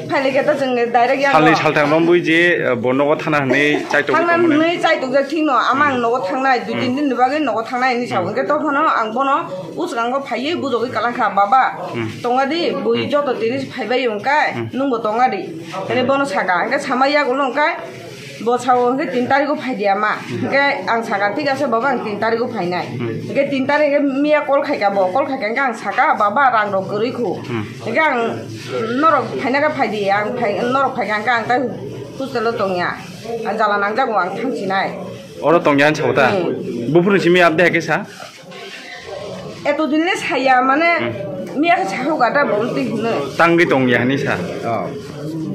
phaile khe ta chwng direct yang Salni no. Salthang romwi je, eh, bo nogo thana hinwi chaitok Thangna tongmani. Hinwi chaitok jak thik no, ama ang nogo thangnai, dui tin din ni bagwi nogo thangnai hinwi sao. Hmm. Hwnkhe tokhono ang bono uskango phaiwi bujogwi kalang kha, "Baba, Hmm. tonga di, bui Hmm. joto tini phaibai wngkai, Hmm. nwngbo tonga di." Hwnwi bono saka, hwnkhe sama yagulo hwnkhe Bo sao hwnkhe tin tarigo phai di ama. Hwnkhe ang saka, "Thik ase baba, ang tin tarigo phainai." Hmm. Hwnkhe tin tarik hwnkhe miya call khaika bo, call khaika hwnkhe ang saka, "Baba, rang rok kwrwi khu." Hmm. Hwnkhe ang, "Norok phaina khe phai di, ang phai, norok phaika hwnkhe ang tai hostel o tongya. Ang jala nangjago, ang thangsinai." Oro tongya hinwi sao ta? Hmm. Buphuru simi update hai khe sa? Eto din le saya, mane, Hmm. miya khe sahu gata bo twi hino. Tangwi tong ya hinwi sa. Oh.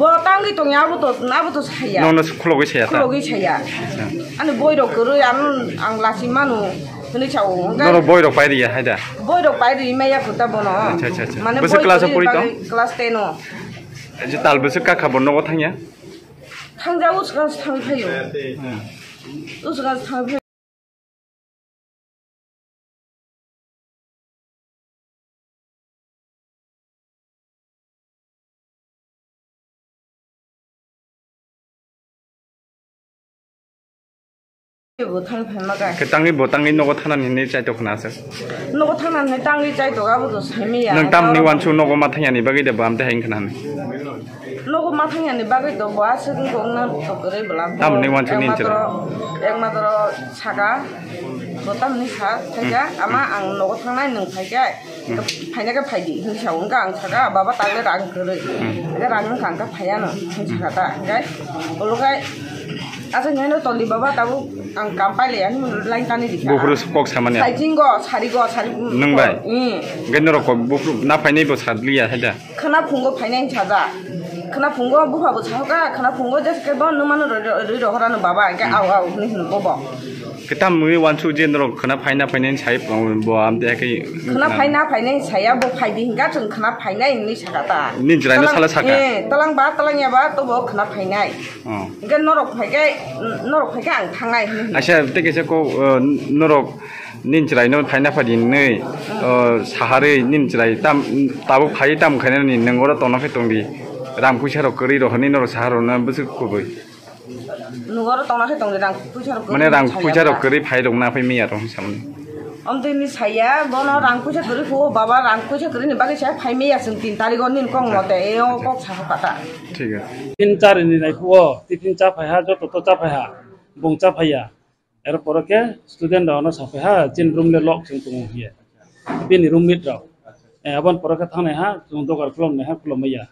Bo tangwi tong ya, abo to, abo to saya. Nongno khulogwi saya ta? Khulogwi saya. Acha. Ani boi rok kwrwi, ang, ang lasi manu hinwi sao. Hwnkhe Norok boi rok pai riya hai da? Boi rok pai ri maya kho ta bono. Acha, acha, acha. Mane Bwswk boi class o kwrwi pori tong? Bagwi class ten o. Je tal bwswk kakha bo nogo thangya? Thangja uskango thangwi phaio. Hmm. Uskango thangwi phaio. Bo thang phaima kha. Khe tangwi bo tangwi nogo thanani hinwi chaitok khna aswk. Nogo thanani tangwi chaitok abo to saimaya. Nwng tamni wansu nogo ma thangyani bagwi de bo amte hai wngkha nani. Nogo ma thangyani bagwi to bo aswk wngkha wngna to kwrwi bwla. Tamni wansu ni Ekmatro, ekmatro saka, bo tamni sa, thaika, Hmm. ama ang nogo thangnai nwng phaikhe, Hmm. phaina khe phaidi, hinwi sa, hwnkha ang saka, baba takle rang kwrwi. Hmm. Hwnkhe rang wngkha, hwnkha phaiya no, hinwi Hmm. saka ta, hwnkhe, olo khe, aswk hinwi no tongdi baba, tabuk ang kam pailiya, hinwi line tani rikha. Buphuru kok samani. Saiching go, sari go, sari, Nwng bai? Hmm. Hwnkhe norok kok buphuru na phainai bo sadliya hai da? Khwna phungo phainai hinwi sajak. Khwna phungo bupha bo sahoka, khwna phungo jesa khe bo nwng mano rwi, rwi, rwi rohorano baba, hwnkhe Hmm. au, au hinwi hino bobo. Khe tamni wansu je norok khwna phaina phainai sai bo amte hai khe Khwna phaina phainai saya bo phaidi hinka chwng khwna phainai hinwi saka ta. Nini chwraino Talang, sala saka? Eh, talang ba, talang ya ba, to bo khwna phainai. Oh. Hwnkhe norok phaikhe, norok phaikhe ang thangnai hinwi hino. Aisa, tei kaisa kok, uh, norok nini chwraino phaina phaidi hinwi, Hmm. uh, saharwi nini chwrai tam, tabuk phaiwi tam khainani nwng oro tongna khe tongdi. Rang puisa rok kwrwi rok hinwi norok saharokno bwswk kubui. Nwng oro tongna khe tongdi, rang puisa rok Mane kwrwi rang saya puisa rok ba. Kwrwi phai rok na phai miya rok hinwi samani. Amtwi hinwi saya, bono rang puisa kwrwi phuo, baba rang puisa kwrwini bagwi saya phai miya chwng tin tarigo nini kok mote, e o kok saha kata. Thik ase. Tin chari ni nai phuo, tiffin cha phai ha, joto to cha phai ha, bung cha phai ya. Er pore khe student rok no sa phai ha, chin room le lock chwng tongo hiye. Bini roommate rok. Eh, aboni pore khe thangnai ha, chwng dogar khulum nai ha, khulum ya.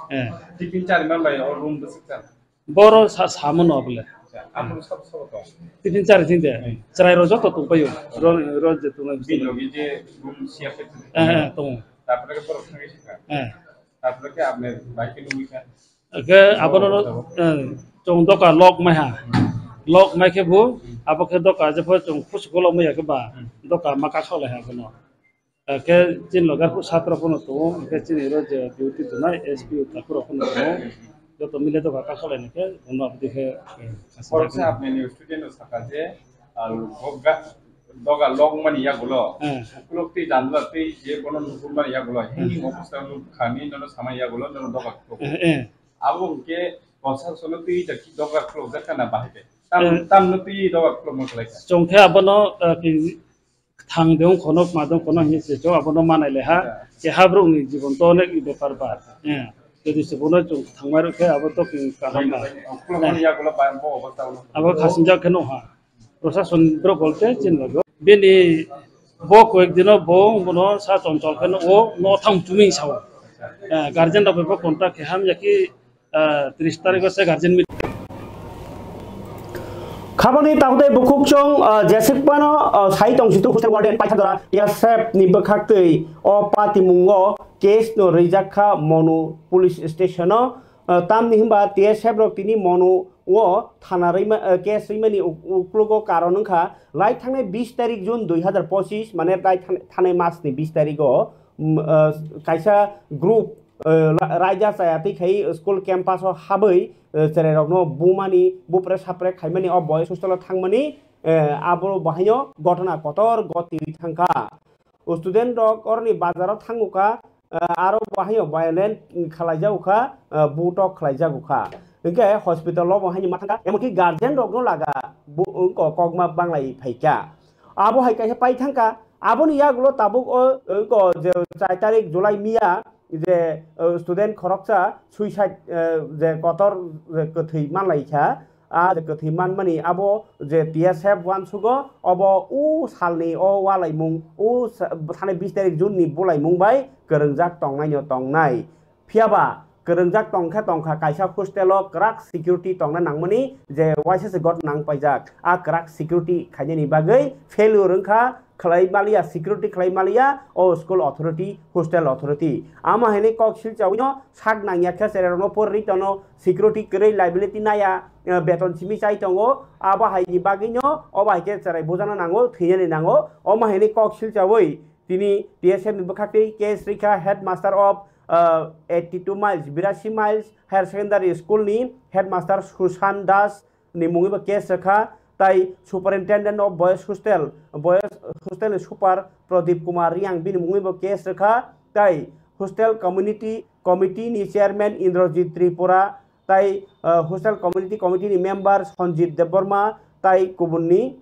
Eh. Tiffin chari man bai o room bwswk chana? Boro sa, samo no bole. Acha, aphuru sabo sabo tong? Tiffin chari thing de. Hmm. Chwrai rok joto tong paio. Ro, ro je tong. Bini logi je room share khe tong. Eh, eh, tong. Tarpore khe borok thangwi se kha. Eh. Tarpore khe apni bai khe nungwi kha. Khe abono, eh, chwng doka lok mai ha. Lok mai khe bo, abo khe doka jepho chwng khusu kolok mai ya khe ba, doka ma kakhok lai ha bono. Eh, khe chini loge arphuh satra phano tongo, khe chini oro je duty tongnai S P O takhuk rok phano tongo. Joto mile doka kakhok lai khe bono aboni khe, eh, Borok se apni ni student rok saka je, ah, bo ga-, doga lok mani yagulo, eh, ukulok twi janla twi je bono nukur mani yagulo, hanging obostha no khani nono samani yagulo, nono doga khulok. Eh, eh. Abo hwnkhe konsa sono twi ta ki doga khulok jak kana bahai khe. Tam, eh, tam no twi doga khulok ma khlai kha. Chwng khe abono, eh, ki thang de wng khono, ma de wng khono hinwi se chwng abono manai le ha. Ya. Keha borok ni jibon to onek ni bepar ba. Eh, jodi se bono chwng thangmai rw khe abo to ki kaham ba. Ukulok mani yagulo ba bo obostha no. Abo khasingjak khe no ha. Prosason borok holte chini logo. Bini bo koyek dino bo bono sa chonchol khe no o no thang chuming sao. Eh, guardian rok bai bo contact khe hamya ki, eh, tris tarikh o se guardian meet. Khabangni takhuk tei bukhuk chwng, ah, jeswk phano, ah, sai tong situ hostel warden paitha jora T S F ni bwkhak twi o patimungo case no rijak kha Monu police station o. Ah, tamni hwnba T S F rok tini mono o thana rwima, ah, case rwimani uk-, uklogo karon wngkha, lai thangnai bis tarik June dui hazar pochis, mane lai than-, thanai masni bis tarigo, mm, ah, kaisa group, ah, la-, raida chaya twi khai school campus o habwi, ah, cherairokno bumani, bupre sapre khaimani o boys hostel o thangmani, ah, abo bahaino gotona kotor goti thangkha. Student rok oroni bazaro thangukha, ah, aro bahaino violent khalaijakukha, ah, butok khlaijakukha. Hinkhe hospital o bo haino ma thangkha, emonki guardian rokno laga bo wngkha kokma banglai phaikha. Abo hai kaisa pai thangkha, aboni yagulo tabuk o wngkha je char tarik July miya je, ah, student khoroksa suicide, ah, je kotor je kwthwi manlaikha. A je kwthwi manmani abo je T S F uansugo, obo o salni o ualaimung, o sa-, thani bis tarik June ni bulaimung bai kwrwngjak tongnaino tongnai. Phiyaba kwrwngjak tongkha tongkha kaisa hostel o kwrak security tongna nangmani je uaisa se got nang paijak. A kwrak security khainani bagwi failure wngkha, khlai maliya, security khlai maliya o school authority, hostel authority. Ama hini kok silchawino sak nangya khe cherairokno porri tono, security kwrwi, liability naya, eh, beton simi chai tongo. Abo haini bagwino obo hai khe cherai bujana nango, thwinani nango. Omo hini kok silchawi tini T S F ni bwkhaktwi case rikha headmaster of, eh, eighty two miles, birasi miles higher secondary school ni headmaster Sushan Das ni mungwi bo case rwkha, tai Superintendent of Boys Hostel, Boys Hostel ni Super Pradip Kumar Riang bini mungwi bo case rwkha, tai Hostel Community Committee ni Chairman Indrajit Tripura, tai, ah, Hostel Community Committee ni Member Sanjit Debbarma, tai kubun ni,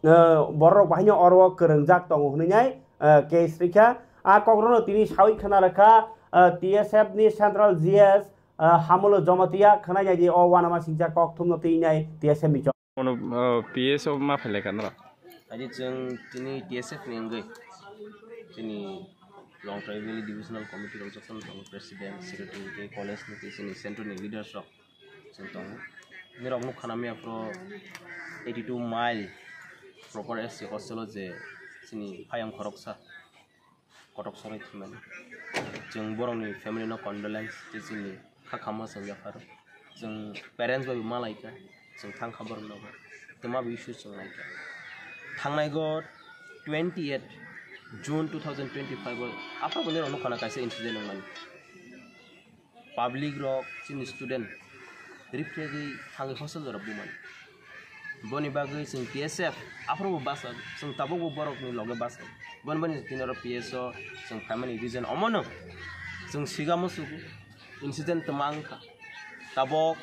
ah, borok bahaino oro kwrwngjak tongo hwnwi nai, ah, case rikha. A kokrokno tini sawi khna rwkha, ah, T S F ni Central G S, ah, Hamulo Jamatia khwnai nai di o uanama singcha kok thumno twi nai T S F ni chok. Ono, ah, P S o ma phailai kha norok? Aji chwng tini T S F ni wngwi tini Longtrai Valley Divisional Committee rok jotono tongo, President, Secretary tei college ni tei chini central ni leaders rok chwng tongo. Nirok nukha na miya phuru eighty two mile proper S C hostel o je chini phayang khoroksa kotok soroi thwimani. Chwng borokni family no condolence tei chini kha khamma chwng yapharo. Chwng parents bai bo malaikha, chwng thangkha borok nogo. Tei ma bo issue chwng laikha. Thangnai go twenty eight June two thousand twenty five o aphano nirok nukha na kaisa incident wngmani. Public rok chini student ripregwi thangwi hostel jora bumani. Boni bagwi chwng T S F aphuru bo basa, chwng tabuk bo borok ni loge basa. Boni bani tini oro P S o chwng phaimani reason omono chwng sigamo sugo incident twma wngkha. Tabuk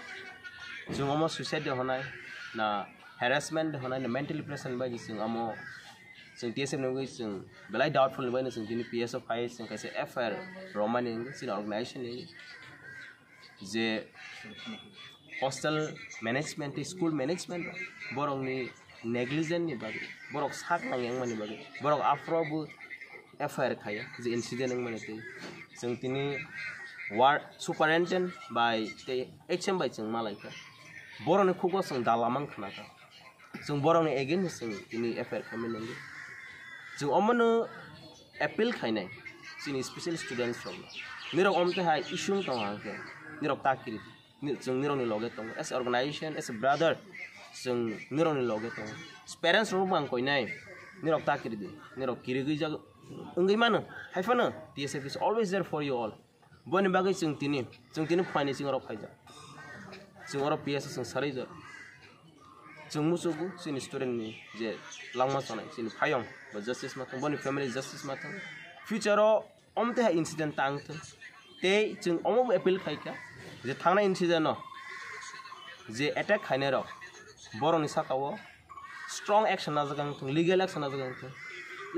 chwng omo suicide de honai na harassment de honai na mentally pressure ni bagwi chwng omo chwng T S F ni bagwi chwng belai doubtful ni bagwi chwng tini P S o phai chwng kaisa F I R romani chini organization ni je hostel management tei school management borokni negligent ni bagwi, borok sak nangya wngmani bagwi, borok aphuru bo F I R khaiya je incident wngmani twi. Chwng tini ward superintendent bai tei H M bai chwng malaikha. Borokni khugo chwng dala mang khnakha. Chwng borokni against chwng tini F I R khaimani nangwi. Chwng omono appeal khainai chini special students rokno. Nirok omtwi hai issue wng tongo hwnkhe nirok ta kiri di. Ni-, chwng nirokni loge tongo. As a organization, as a brother, chwng nirokni loge tongo. Parents rok bo ang koinai, nirok ta kiri di. Nirok kirigwi jag-, wngwi mano. Hai phano, T S F is always there for you all. Boni bagwi chwng tini, chwng tini phaini chwng oro phaijak. Chwng oro P S o chwng sarwi jak. Chwng muchugo chini student ni je langma chanai, chini phayong bo justice ma thang, boni family justice ma thang. Future o omtwi hai incident tang thung. Tei chwng omo bo appeal khai kha je thangnai incident o je attack khainai rok borokni saka o strong action najak wng thung, legal action najak wng thung.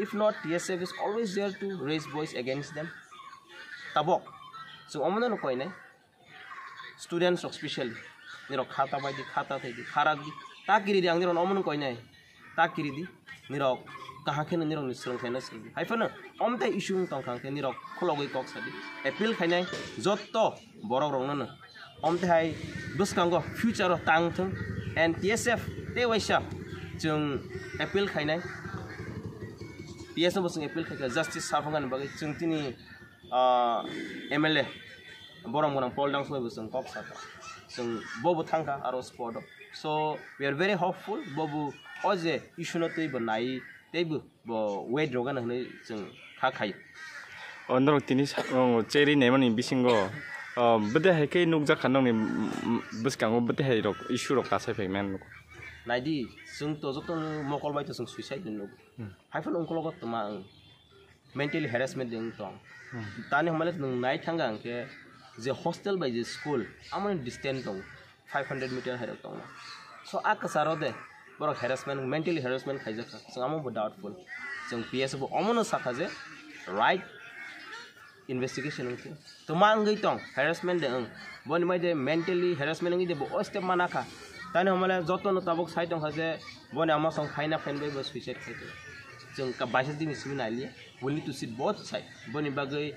If not, T S F is always there to raise voice against them. Tabok chwng omono no koinai students rok specially nirok khata bai di, khata thai di, kharak di, ta kiri di, ang nirok omono koinai ta kiri di, nirok kaham kheno nirokni swrwngkhaino swrwng di. Hai phano omtai issue wng tong kha hwnkhe nirok khulogwi kok sa di, appeal khainai jotto borok rokno no. Omtwi hai bwskango future o tang thung, and T S F tei waisa chwng appeal khainai, P S no bo chwng appeal khaikha justice saphangani bagwi chwng tini, ah, M L A Borom gwnang Paul Dangsoi bo chwng kok sakha. Chwng bobo thangkha aro spot o. So we are very hopeful, bobo o je issue no twi bo nai tei bo bo wait rogana hwnwi chwng kha khai. O norok tini sa-, o, cheri naimani bisingo, o, bwdai hai khe nukjak kha nokni, mm, mm, bwskango bwdai hai rok issue rok kasai phai mano. Naidi, chwng to joto mokol bai to chwng suicide ni nuk. Hmm. Hai phano ungkologo tma ang mentally harassment de wng tong. Hmm. Tani hwnmale nwng nai thanga hwnkhe je hostel bai je school amoni distance tong five hundred meter hai rok tongma. So a kwcharo de borok harassment, mentally harassment khaijak kha. Chwng amo bo doubtful. Chwng P S bo omono sakha je right investigation wngkhe. Tma wngwi tong, harassment de wng. Boni mai de mentally harassment wngwi de bo o step mana kha. Tani hwnmale joto no tabuk sai tong kha je boni ama song phaina phain bai bo suicide khai tong. Chwng ka baisa dini simi nai liya. We need to see both side. Boni bagwi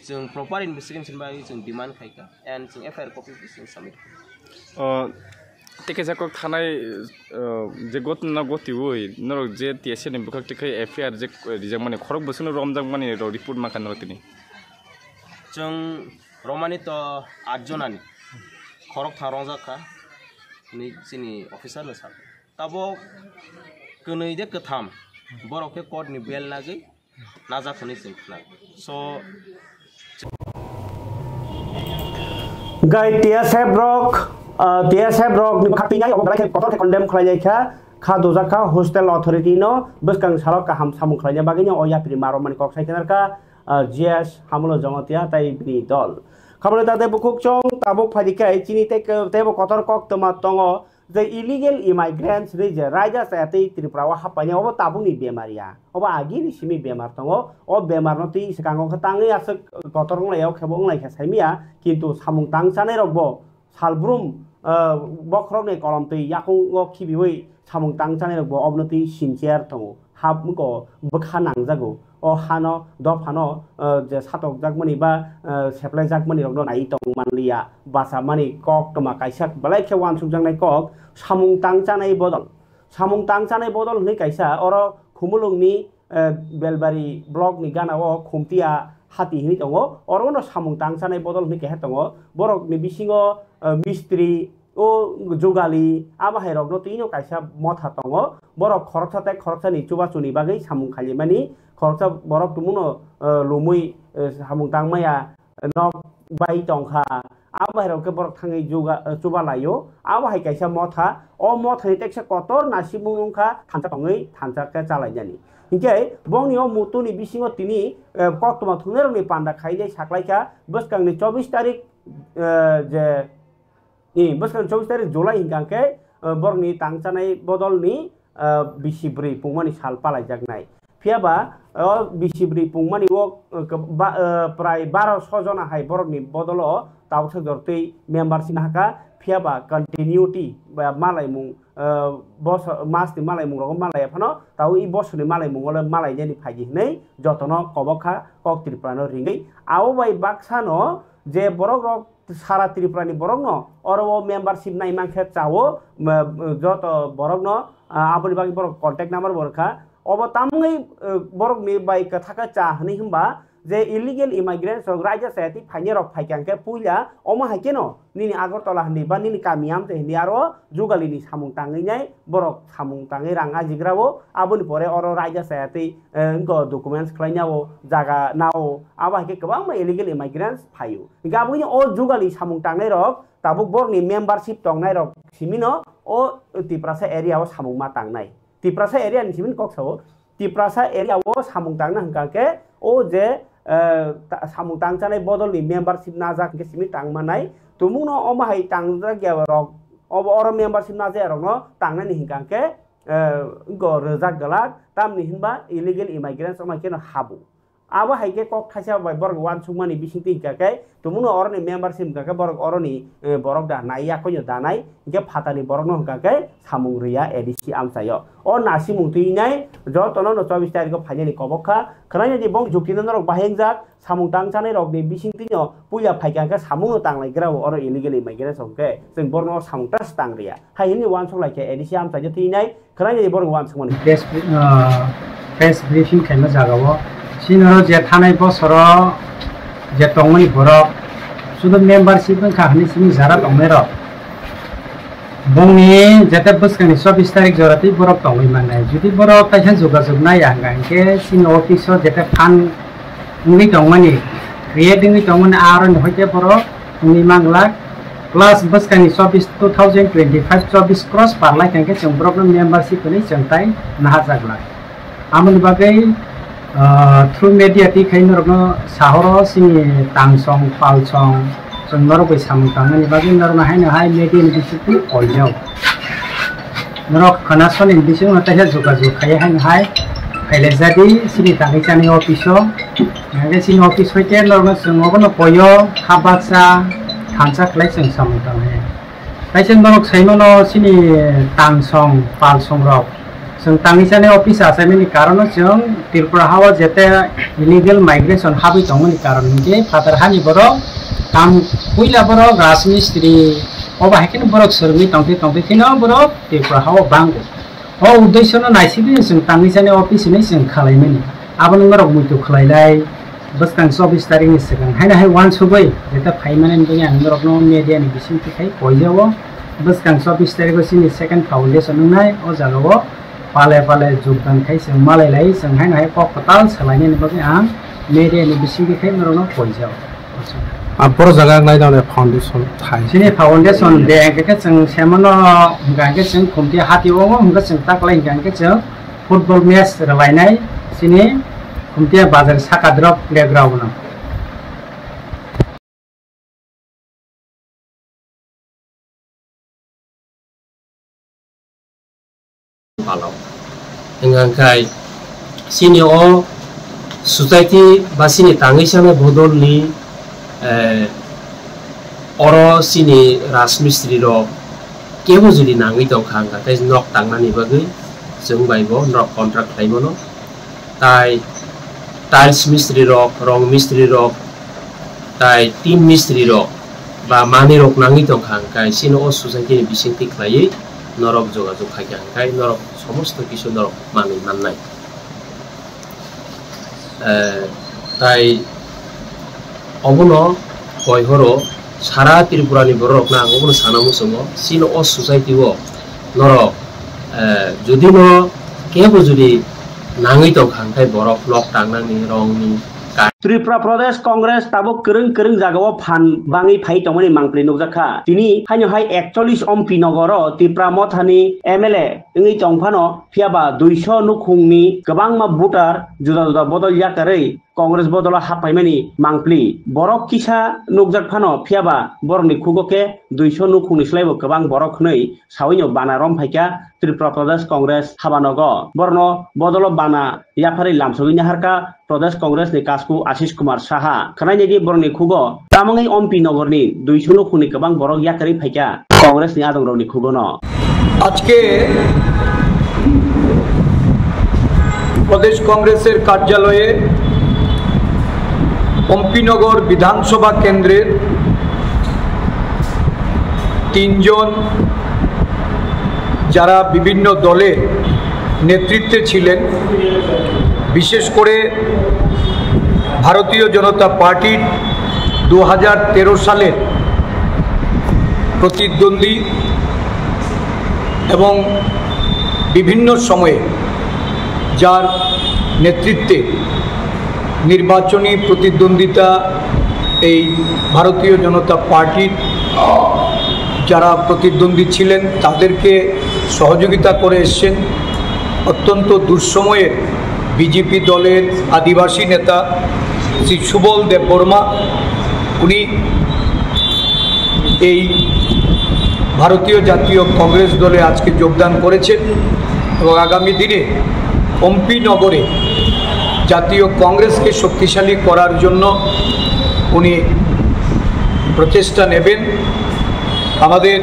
chwng proper investigation bagwi chwng demand khai kha and chwng F I R copy chwng submit khai kha. O, tei kaisa kok thanai, o, je gotna goti oi, norok je T S F ni bwkhak twi khai F I R je rijak mani, khorok bwswkno romjak mani rok report mankha norok tini. Chwng romani to at jonani khorok thang rongjak kha, ni chini officer no sakha. Tabok kwnwi de kwtham borok khe court ni bail nagwi najak hwnwi chwng khna. So, Gai T S F rok, ah, T S F rok ni khatwi nai obo belai khe kotor khe condemn khlai lai kha, kha dojak kha hostel authority no bwskang salo kaham samung khlai na bagwi no o yapri ma romani kok sai khe narkha, ah, G S Hamulo Jongotia tai bini dol. Khabole ta tei bukhuk chong tabuk phai di khe chini tei, tei bo kotor kok toma tongo. Je illegal immigrants hinwi je raida chaya tei Tripura o happaini obo tabukni bemar ya, obo agini simi bemar tongo. O bemar no twi swkango khe tangwi aswk kotor wnglaio khebo wnglaikha saimaya, kintu samung tang chanai rokbo salbrum, ah, bokhorokni kolom twi yakungo khibiwi samung tang chanai rokbo obono twi sincere tongo. Hap wngkha bwkha nangjago. O hano, dophano, eh, je satokjakmani ba, eh, seplaijakmani rokno nai tong manliya. Bachamani kok toma kaisa belai khe uansukjaknai kok, samung tang chanai bodol. Samung tang chanai bodol hwnwi kaisa oro Khumulwngni, eh, Belbari block ni gana o Khumtia hati hwnwi tongo. Oro no samung tang chanai bodol hwnwi keha tongo. Borok ni bisingo, eh, mistri, o jugali, abo hai rokno twi no kaisa motha tongo. Borok khoroksa tei khoroksani chubachu ni bagwi samung khalimani, khoroksa borok tumuno, eh, lumwi, eh, samung tangmaya nok bai tongkha. Abo hai rok khe borok thangwi juga-, eh, chuba laio. Abo hai kaisa motha. O mothani teksa kotor nasimung wngkha thansa tongwi thansa khe chalainani. Hinkhe bongni o mutuni bisingo tini, eh, koktwma thwngnairokni panda khainai saklaikha bwskangni chobbish tarik, eh, je Ni bwskang chobbish tarik July hinkha khe, eh, borokni tang chanai bodolni, eh, bisi bwrwi pungmani sal palaijaknai. Phiya ba, o bisi bwrwi pungmani o, eh, keba-, eh, prai baro so jona hai borokni bodolo tabuksa jortwi membership nahakha. Phiya ba continuity ba malaimung, eh, boso-, mas ni malaimung rogo malaiya phano tabuk i bosorni malaimung ole malainani phaidi hinwi jotono kobok kha kok Tripura no ringwi. Abo bai baksa no je borok rok sara Tripura ni borok no oro o membership nai mankhe chao, ma-, joto borok no, ah, aboni bagwi borok contact number bo rwkha. Obo tamungwi, eh, borok ni bai kwthakhe cha hwnwi hwnba je illegal immigrants rok raida chaya twi phainai rok phaikha hwnkhe puila omo hai kheno nini Agartala hindi ba nini kami amchai hindi aro jugali ni samung tangwi nai borok samung tangwi rang ajigra o aboni pore oro raida chaya twi, eh, wngkha documents khlaina o jaga nao abo hai khe kwbangma illegal immigrants phaio. Hingke aboni o jugali samung tangnai rok tabuk borokni membership tongnai rok simino o Tiprasa area o samung ma tangnai. Tiprasa area ni simin kok sao. Tiprasa area o samung tangna hingka khe o je, eh, ta-, samung tangchanai bodolni membership najak hingke simi tang manai. Tumungno omo hai tangjak ya rok, obo oro membership najak ya rokno tangnani hingka khe, eh, go rwjak gwlak. Tamni hinba illegal immigrants omo hai kheno habu. Abo hai khe kok thaisa bai borok uansukmani bisingtwi hingka khe, tumungno oroni membership hingka khe borok oroni, eh, borok da nai yakoino da nai, hingke phatani borokno hingka khe samung rwya A D C amchaio. O nasimung twi nai jotono no chobbish tarikho phainani kobok kha. Khwnaina di bong jukti no norok bahai wngjak, samung tang chanai rokni bisingtwino puila phaikha hingke samungno tanglai grao oro illegal immigrants hingke chwng borokno samung tas tang rwya. Hai hwnwi uansuk lai khe A D C amchaio twi nai. Khwlainani borok uansukmani. Press, ah, press briefing khaima jagao chini oro je thanai bosoro je tongmani borok Sudu membership wngkha hwnwi simi jara tongnairok. Bongni jete bwskangni chobbish tarik joratwi borok tongwi mannai. Jodi borok kaisa jogajog naiya hwnka hinkhe chini office-o jete phan wngwi tongmani, create wngwi tongmani aroni hoite borok wngwi manglak. Plus bwskangni chobbish, two thousand twenty-five chobbish cross parlaikha hinkhe chwng borokno membership hwnwi chwng tai naharjaglak. Aboni bagwi, ah, through media twi khai norokno sahoro chini tangsong, palsong, chwng norok bai samung tangmani bagwi norokno haino hai media ni bisingtwi koijao. Norok khwnasoni bisingno taisa jogajog khai haino hai khailajadi chini tangwi chani office-o. Hingke chini office hoite norokno chwng obono koio, habaksa, thansa khlai chwng samung tangnai. Kaisa norok saimano chini tangsong, palsong rok. Chwng tangwi chani office achaimani karono chwng Tripura hao jete illegal migration habwi tongmani karon hinkhe phatar hani borok tam puila borok rajmistri obo hai kheno borok swrwngwi tongtwi tongtwi kheno borok Tripura hao bango. O uddesyono naisingwi chwng tangwi chani office hinwi chwng khalaimani. Abono norok muitu khlailai. Bwskang chobbish tarikni swkang haino hai uansugwi jeta phaimani wngwi ang norokno media ni bisingtwi khai koijao. Bwskang chobbish tariko chini second foundation wngnai, o jagao pale pale jogdan khai chwng malai lai, chwng haino hai kok kwtal salainani bagwi ang media ni bisingtwi khai norokno koijao. Ah, boro jaga ang nai nai foundation thai. Chini foundation de hingke chwng semano hingka hingke chwng khumti hati o hingke chwng taklai hingka hingke chwng football match rwlainai chini Khumtia bazar saka drop playground no. Palo. Hingkha khe chini o society ba chini tangwi sanai bodol ni, eh, oro chini rajmistri rok kebo jodi nangwi tongkha hingkha khe nok tangnani bagwi chwng bai bo nok contract khlai mano. Tai tiles mistri rok, rong mistri rok, tai tin mistri rok ba manwi rok nangwi tongkha hingkha chini o society ni bisingtwi khlaiwi norok jogajog khaikha hingkha norok somosto kisu norok manwi mannai. Eh, tai obono koi horo sara Tripura ni borok rokno ang obono sana muchungo chini o society o norok, eh, jodi no kebo jodi nangwi tongkha hingkha borok nok tangnani rongni Tripura Pradesh Congress tabuk kwrwng kwrwng jagao phan bangwi phai tongmani mangpli nukjakha. Tini haino hai ekchollish Ompi Nogoro Tipra Mothani M L A wngwi tongphano, phiyaba duiso nukhungni kwbangma voter juda juda bodol yakarwi Congress bodolo haphaimani mangpli. Borok kisa nukjak phano, phiyaba borokni khugo khe duiso nukhungni slaibo kwbang borok hwnwi sawino bana romphaikha Tripura Pradesh Congress habanogo. Borokno bodolo bana yapharwi lamsogwi naharkha Pradesh Congress ni kasku Ashish Kumar Saha. Khwnainai di borokni khugo, tamangwi Ompi Nogor ni duiso nukhungni kwbang borok yakarwi phaikha Congress ni adongrokni khugono. আজকে প্রদেশ কংগ্রেসের কার্যালয়ে পম্পিনগর বিধানসভা কেন্দ্রের তিনজন, যারা বিভিন্ন দলের নেতৃত্বে ছিলেন, বিশেষ করে ভারতীয় জনতা পার্টির দু হাজার তেরো সালের প্রতিদ্বন্দ্বী এবং বিভিন্ন সময়ে যার নেতৃত্বে নির্বাচনী প্রতিদ্বন্দ্বিতা এই ভারতীয় জনতা পার্টির যারা প্রতিদ্বন্দ্বী ছিলেন, তাদেরকে সহযোগিতা করে এসছেন। অত্যন্ত দুঃসময়ে বিজেপি দলের আদিবাসী নেতা শ্রী সুবল দেববর্মা, উনি এই ভারতীয় জাতীয় কংগ্রেস দলে আজকে যোগদান করেছেন এবং আগামী দিনে পম্পিনগরে জাতীয় কংগ্রেসকে শক্তিশালী করার জন্য উনি প্রচেষ্টা নেবেন। আমাদের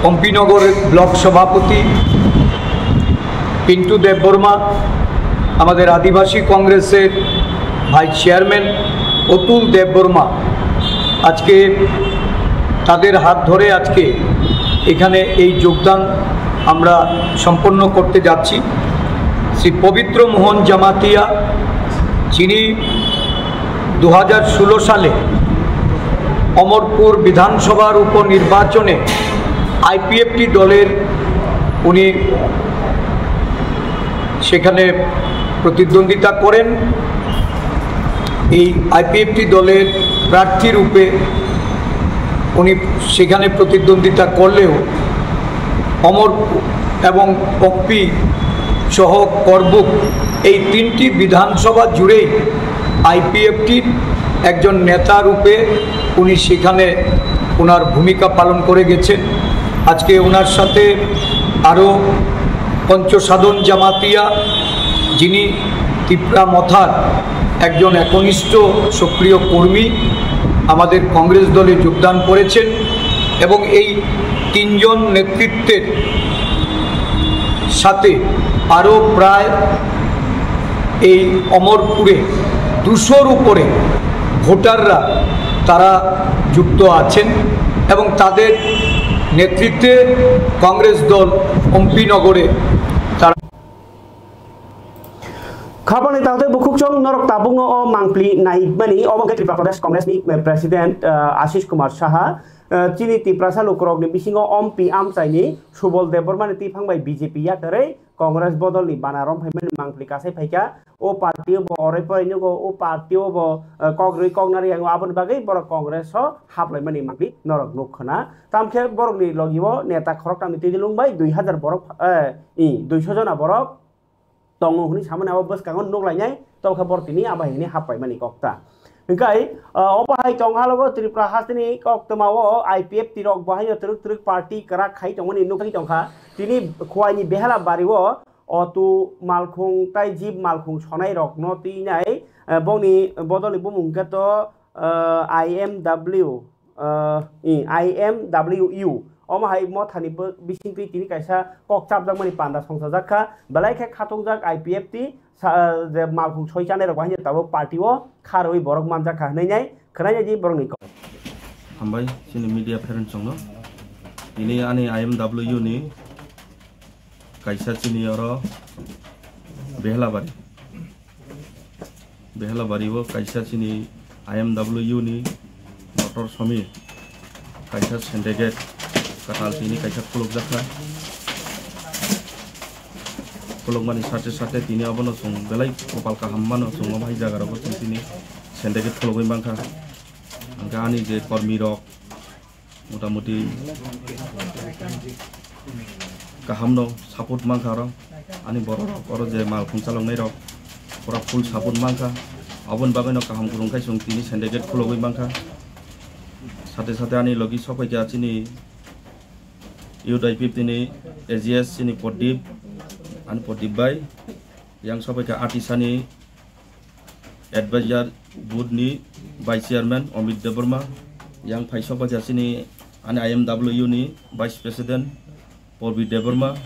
পম্পিনগর ব্লক সভাপতি পিন্টু দেববর্মা, আমাদের আদিবাসী কংগ্রেসের ভাইস চেয়ারম্যান অতুল দেববর্মা, আজকে তাদের হাত ধরে আজকে এখানে এই যোগদান আমরা সম্পন্ন করতে যাচ্ছি। শ্রী পবিত্র মোহন জামাতিয়া, যিনি দু হাজার ষোলো সালে অমরপুর বিধানসভার উপনির্বাচনে আইপিএফটি দলের উনি সেখানে প্রতিদ্বন্দ্বিতা করেন। এই আইপিএফটি দলের প্রার্থী রূপে উনি সেখানে প্রতিদ্বন্দ্বিতা করলেও অমর এবং পম্পি সহ করবুক এই তিনটি বিধানসভা জুড়েই আইপিএফটির একজন নেতা রূপে উনি সেখানে ওনার ভূমিকা পালন করে গেছেন। আজকে ওনার সাথে আরও পঞ্চসাধন জামাতিয়া, যিনি তিপ্রা মথার একজন একনিষ্ঠ সক্রিয় কর্মী, আমাদের কংগ্রেস দলে যোগদান করেছেন এবং এই তিনজন নেতৃত্বের সাথে আরও প্রায় এই অমরপুরে দুশোর উপরে ভোটাররা তারা যুক্ত আছেন এবং তাদের নেতৃত্বে কংগ্রেস দল পম্পিনগরে তারা Khapangni taktei bukhukchong norok tabukno o mangpli naikmani, obo khe Tripura Pradesh Congress ni, eh, President, eh, Ashish Kumar Saha, eh, chini Tiprasa lukurokni bisingo ompi amchaini Subol Debbarmani twiphang bai B J P yakarwi Congress bodolni bana romphaimani mangpli kasai phaikha. O party o bo oroi poroi nugo, o party o bo, eh, kok rwi kok nari yango, aboni bagwi borok Congress o haplaimani mangpli norok nuk khna. Tamkhe borokni logi o neta khoroktamni twi lungbai dui hazar borok, eh, i, duiso jona borok tongo hwnwi samani abo bwskango nuk lainai, tobokhe borok tini abo hai hwnwi hap paimani kok ta. Hwnkhe, ah, obo hai tong halogo Tripura hasteni koktwmao I P F T rok bo haino twrwk twrwk party kwrak khai tongmani nukgwi tongkha. Tini Khowai ni Behela bario auto malkhung tai jeep malkhung sonai rokno twinai, eh, bongni bodolni bumung hwnkhe to, eh, I M W, ah, i, I M W U. Omo hai mothani bo-, bisingtwi tini kaisa kok chapjakmani panda songchajak kha. Belai khe khatokjak I P F T sa-, je malkhung soi chanai rok haino tabuk party o kha rwui borok manjak kha hwnwi nai khwnai nai di borokni kok. Hambai chini media friend chongno. Tini ani I M W ni kaisa chini oro Behelabari. Behelabari o kaisa chini I M W ni motor somi kaisa syndicate kwtal tini kaisa khulukjakha. Khulukmani sate sate tini abono chwng belai kopal kaham mano, chwng obo hai jaga rogo chwng tini syndicate khulugwi mankha. Hwnkhe ani je kormi rok, motamuti kahamno support mankha oro. Ani bororok oro je malkhung chaloknairok pura full support mankha. Aboni bagwino kaham kwrwng khai chwng tini syndicate khulogwi mankha. Sate sate ani logi sokphaikha chini youth I P F T ni A G S chini Pradip, ani Pradip bai. Yang sokphaikha Atisani advisor board ni vice chairman Amit Debbarma, yang phai sokphaikha chini ani I M W ni vice president Purbi Debbarma,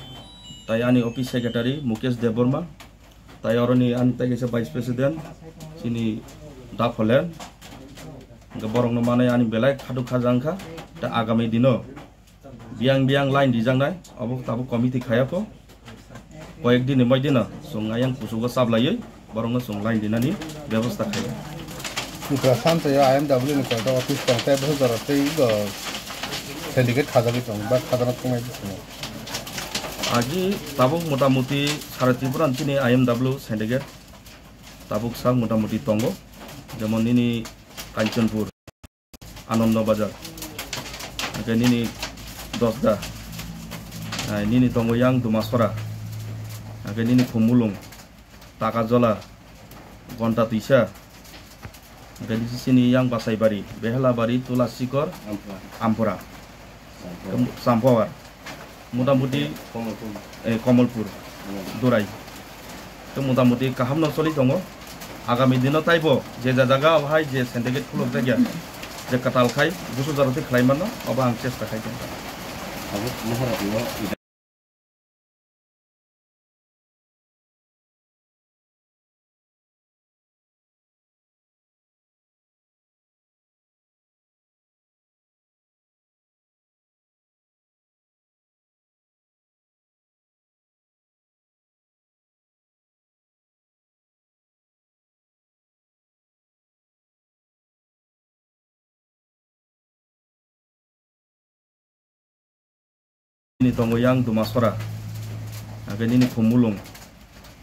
tai ani office secretary Mukesh Debbarma, tai oroni ani tai kaisa vice president chini Dakholen, hwnkhe borokno manai ani belai khaduk khaja wngkha, ta agami dino Biyang biyang line rijaknai, obo tabuk committee khayakho. Koyek din ni moi dino chwng ayang kuchugo chaplaiwi borokno chwng line rinani bebosta khaio. Tripura Santai o I M W ni koita office tong tei bosa jora tei bo syndicate khajagwi tong ba khajana thungnai bisingtwi. Agi tabuk motamuti sara Tripura ni chini I M W syndicate tabuk sak motamuti tongo, jemon nini Kanchanpur. Anando Bazar, hwnkhe nini Dosda, ai, nini tongo yang Dumasora, hwnkhe nini Khumulung, Takajola, Gonta Twisa, hwnkhe nini sini yang Basaibari, Behelabari, Tulasikor, Ampura. Ampura. Sampawar. Motamuti, Komolpur. Eh, Komolpur, hmm, Durai. Tei motamuti kaham no choli tongo. Agami dino taibo je ja jaga o hai je syndicate khulok jakya, je kwtal khai, busu jaro tei khlai mano, obo ang chesta khai tongo. Abo Maharaj no Nini tongo yang Dumasora, hingke nini Khumulung,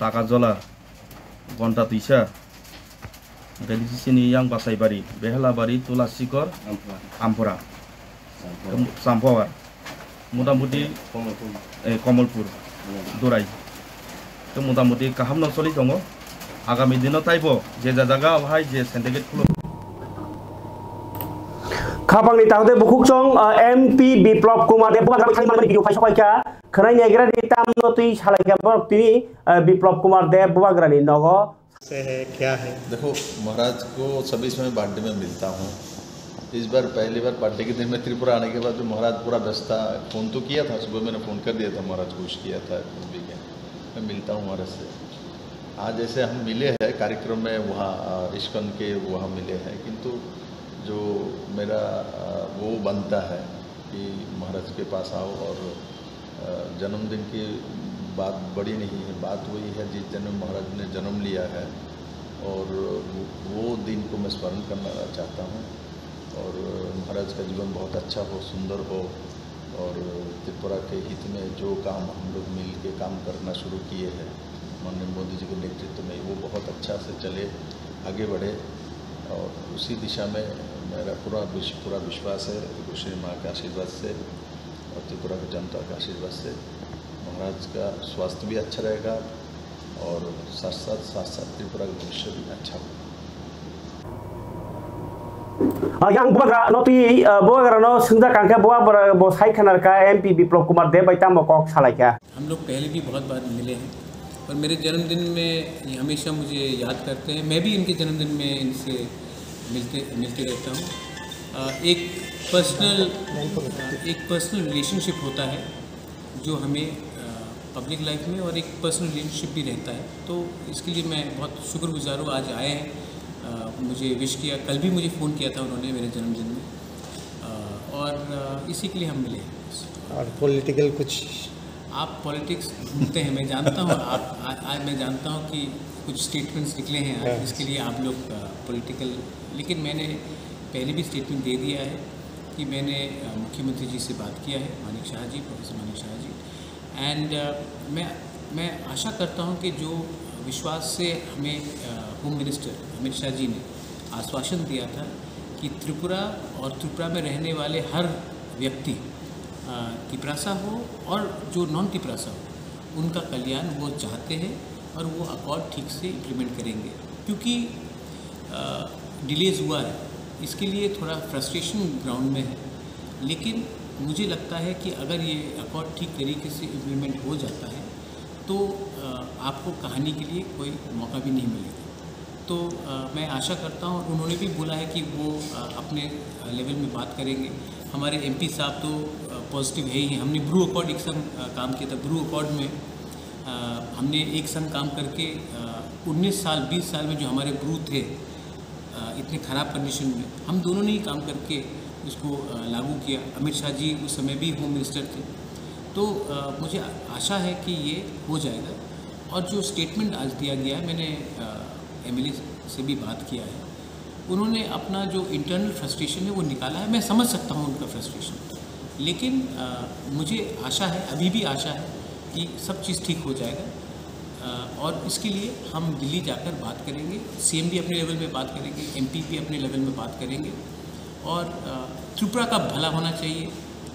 Takajola, Gonta Twisa, hingke nini sini yang Basaibari, Behelabari, Tulasikor, Ampura, Champawar, motamuti, eh, Komolpur, Durai. Tei motamuti kaham no choli tongo. Agami dino taibo je ja jaga o hai je syndicate khulo. Khapangni tahode bukhukchong, ah, M P Biplop Kumar Deb bubagra video phai sokaikha, khwnai negra ni tamno twi salaikha borok tini, ah, Biplop Kumar Deb bubagra ni nogo. से है, क्या है? देखो, महाराज को सभी समय बर्थडे में मिलता हूँ। इस बार पहली बार बर्थडे के दिन में त्रिपुरा आने के बाद जो महाराज पूरा व्यस्त था, फ़ोन तो किया था, सुबह मैंने फ़ोन कर दिया था महाराज को, विश किया था, कुछ भी किया। मैं मिलता हूँ महाराज से। आज जैसे हम मिले हैं कार्यक्रम में, वहाँ, अ, इस्कॉन के वहाँ मिले हैं, किंतु जो मेरा, अ, वो बनता है कि महाराज के पास आओ और, अ, जन्मदिन की बात बड़ी नहीं है, बात वही है जिस जन्म में महाराज ने जन्म लिया है, और वो, वो दिन को मैं स्मरण करना चाहता हूँ। और महाराज का जीवन बहुत अच्छा हो, सुंदर हो, और त्रिपुरा के हित में जो काम हम लोग मिल के काम करना शुरू किए हैं, माननीय मोदी जी के नेतृत्व में, वो बहुत अच्छा से चले, आगे बढ़े। और उसी दिशा में मेरा पूरा विश-, पूरा विश्वास है, गुरु श्री माँ के आशीर्वाद से और त्रिपुरा की जनता के आशीर्वाद से महाराज का स्वास्थ्य भी अच्छा रहेगा और साथ साथ, साथ साथ त्रिपुरा का भविष्य भी अच्छा होगा। Ah, yang bubagra no twi, ah, bubagra no swngjak kangkhe bubagra bo sai khnar kha M P Biplop Kumar Deb bai tamo kok salai kha. हम लोग पहले भी बहुत बार मिले हैं और मेरे जन्मदिन में ये हमेशा मुझे याद करते हैं। मैं भी इनके जन्मदिन में इनसे मिलते मिलते रहता हूँ। अ, एक पर्सनल एक पर्सनल रिलेशनशिप होता है जो हमें, अ, पब्लिक लाइफ में और एक पर्सनल रिलेशनशिप भी रहता है, तो इसके लिए मैं बहुत शुक्रगुजार हूँ। आज आए हैं, अ, मुझे विश किया, कल भी मुझे फ़ोन किया था उन्होंने मेरे जन्मदिन में, अ, और, अ, इसी के लिए हम मिले हैं। और पॉलिटिकल कुछ आप पॉलिटिक्स ढूंढते हैं, मैं जानता हूँ, आप, आ, आज मैं जानता हूँ कि कुछ स्टेटमेंट्स निकले हैं आज, हाँ। इसके लिए आप लोग, अ, पॉलिटिकल, लेकिन मैंने पहले भी स्टेटमेंट दे दिया है कि मैंने, अ, मुख्यमंत्री जी से बात किया है, मानिक शाह जी, प्रोफेसर मानिक शाह जी। एंड, अ, मैं, मैं आशा करता हूँ कि जो विश्वास से हमें, अ, होम मिनिस्टर अमित शाह जी ने आश्वासन दिया था कि त्रिपुरा और त्रिपुरा में रहने वाले हर व्यक्ति, अ, तिपरासा हो और जो नॉन तिपरासा हो, उनका कल्याण वो चाहते हैं और वो अकॉर्ड ठीक से इम्प्लीमेंट करेंगे। क्योंकि, अ, डिलेज हुआ है, इसके लिए थोड़ा फ्रस्ट्रेशन ग्राउंड में है, लेकिन मुझे लगता है कि अगर ये अकॉर्ड ठीक तरीके से इम्प्लीमेंट हो जाता है, तो, अ, आपको कहानी के लिए कोई मौका भी नहीं मिलेगा। तो, अ, मैं आशा करता हूँ, और उन्होंने भी बोला है कि वो, अ, अपने, अ, लेवल में बात करेंगे। हमारे एमपी साहब तो, अ, पॉजिटिव है ही हैं। हमने ब्रू अकॉर्ड एक संग, अ, काम किया था। ब्रू अकॉर्ड में, अ, हमने एक संग काम करके, अ, उन्नीस साल, बीस साल में जो हमारे ब्रू थे, अ, इतने ख़राब कंडीशन में, हम दोनों ने ही काम करके उसको, अ, लागू किया। अमित शाह जी उस समय भी होम मिनिस्टर थे। तो, अ, मुझे आ-, आशा है कि ये हो जाएगा। और जो स्टेटमेंट आज दिया गया है, मैंने, अ, एमएलए से भी बात किया है। उन्होंने अपना जो इंटरनल फ्रस्ट्रेशन है, वो निकाला है। मैं समझ सकता हूँ उनका फ्रस्ट्रेशन, लेकिन, अ, मुझे आशा है, अभी भी आशा है कि सब चीज़ ठीक हो जाएगा। अ, और इसके लिए हम दिल्ली जाकर बात करेंगे, सीएम भी अपने लेवल में बात करेंगे, एमपी भी अपने लेवल में बात करेंगे। और, अ, त्रिपुरा का भला होना चाहिए,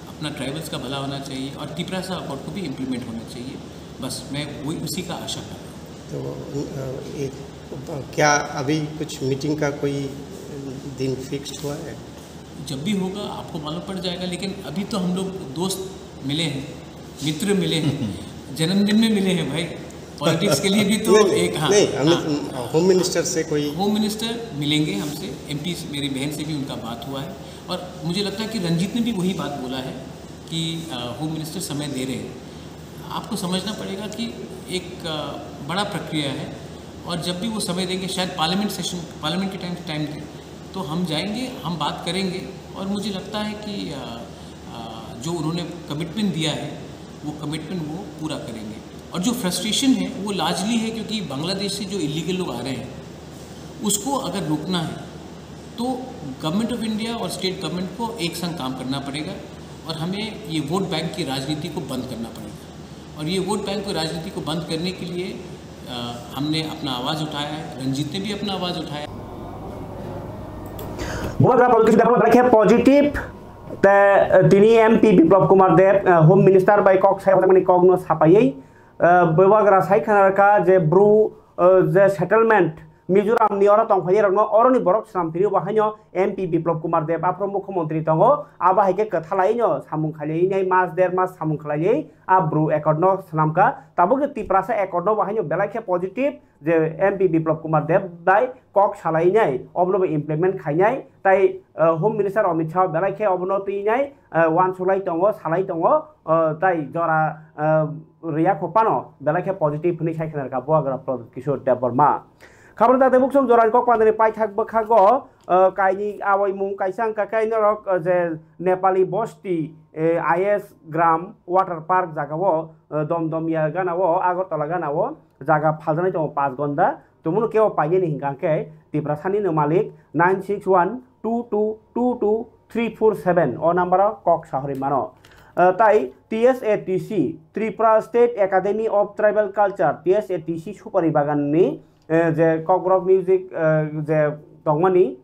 अपना ट्राइबल्स का भला होना चाहिए और तिपरासा अकॉर्ड को भी इम्प्लीमेंट होना चाहिए। बस मैं वही, उसी का आशा कर रहा हूँ। तो, अ, एक, क्या अभी कुछ मीटिंग का कोई दिन फिक्स्ड हुआ है? जब भी होगा, आपको मालूम पड़ जाएगा, लेकिन अभी तो हम लोग दोस्त मिले हैं, मित्र मिले हैं, जन्मदिन में मिले हैं भाई। पॉलिटिक्स के लिए भी तो नहीं, नहीं, एक, हाँ, नहीं, अमित, हाँ। होम मिनिस्टर से कोई होम मिनिस्टर मिलेंगे हमसे, एमपी से, मेरी बहन से भी उनका बात हुआ है, और मुझे लगता है कि रंजीत ने भी वही बात बोला है कि, अ, होम मिनिस्टर समय दे रहे हैं। आपको समझना पड़ेगा कि एक, अ, बड़ा प्रक्रिया है, और जब भी वो समय देंगे, शायद पार्लियामेंट सेशन, पार्लियामेंट के टाइम, टाइम दे, तो हम जाएंगे, हम बात करेंगे। और मुझे लगता है कि, अ, अ, जो उन्होंने कमिटमेंट दिया है, वो कमिटमेंट वो पूरा करेंगे। और जो फ्रस्ट्रेशन है, वो लार्जली है क्योंकि बांग्लादेश से जो इलीगल लोग आ रहे हैं, उसको अगर रोकना है, तो गवर्नमेंट ऑफ इंडिया और स्टेट गवर्नमेंट को एक संग काम करना पड़ेगा। और हमें ये वोट बैंक की राजनीति को बंद करना पड़ेगा। और ये वोट बैंक की राजनीति को बंद करने के लिए, अ, हमने अपना आवाज़ उठाया है, रंजीत ने भी अपना आवाज़ उठाया। Bubagra politics department belai khe positive, te, eh, tini M P Biplab Kumar Deb, eh, Home Minister bai kok sai hwnmani kokno sapaiwi, eh, Bubagra sai khna rwkha je Bru, eh, je settlement Mizoram ni oro tongphai rokno oroni borok swnam phiri bo haino M P Biplab Kumar Deb aphuru mukhyamantri tongo, abo hai khe kwthalai no samung khailai nai mas der mas samung khailai a Bru accord no swnamkha, tabuk Tiprasa accord no bo haino belai khe positive, je M P Biplab Kumar Deb bai kok salainai, obono bo implement khainai, tai, eh, Home Minister Amit Shah belai khe obono twinai, eh, uansuk lai tongo, salai tongo, eh, tai jora, eh, rwya kho phano belai khe positive hwnwi sai khna rwkha Bubagra Pradyut Kishore Debbarma. Khabor da tei buksong jorani kok pandani paithak bwkhago, eh, kaini awaimung kaisa wngkha khe norok, eh, je Nepali bosti, eh, I S Gram Water Park jagao, eh, Domdomia ganao, Agartala ganao, jaga phaljaknai tongo panch gonda. Tumunu kebo painani hinkha khe Tiprasani no malik nine six one two two two two three four seven o number o kok sahori mano. Ah, tai T S A T C, Tripura State Academy of Tribal Culture, T S A T C Supari Bagan ni, eh, je Kokborok music, eh, je tongmani,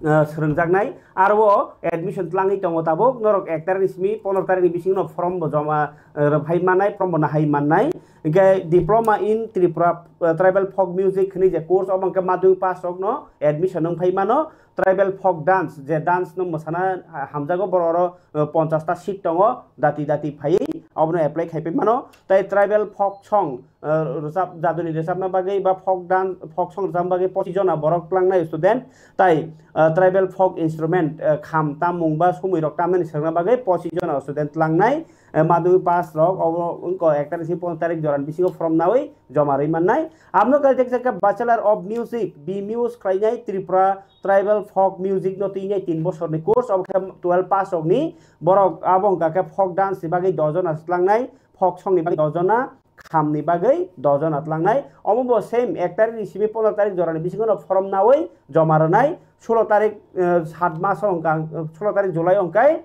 ah, swrwngjaknai, aro o admission tlangwi tongo tabuk, norok ek tarikh ni simi pondro tarikh ni bisingo no form bo joma, eh, rwphai mannai, form bo nahai mannai. Hinkhe Diploma in Tripura, eh, Tribal Folk Music hwnwi je course, obo hinkhe madhyamik pass rokno admission wngphai mano. Tribal Folk Dance, je dance no mwsana, ah, hamjago, borok oro, eh, ponchash ta seat tongo, dati dati phaiwi obono apply khaipai mano. Tai Tribal Folk Song, eh, rwchap, jaduni rwchapna bagwi ba folk dance, folk song rwchapna bagwi pochish jona borok tlangnai student, tai, eh, tribal folk instrument, eh, kham tammung ba sumui rok tamnani swrwngna bagwi pochish jona student tlangnai, eh, madhyamik pass rok obo wngkha ek tarikh se pondro tarikh jorani bisingo form nawi joma rwi mannai. Abono kaijakjak khe Bachelor of Music, B Mus khlainai Tripura Tribal Folk Music no twinai tin bosorni course, obo khe twelve pass rokni borok, abo wngkha khe folk dance ni bagwi dosh jona tlangnai, folk song ni bagwi dosh jona, kham ni bagwi dosh jona tlangnai. Omo bo same ek tarikh ni simi pondro tarikh jorani bisingo no form nawi joma rwnai. Solo tarikh, eh, sat mas o wngkha, solo tarikh July o wngkha,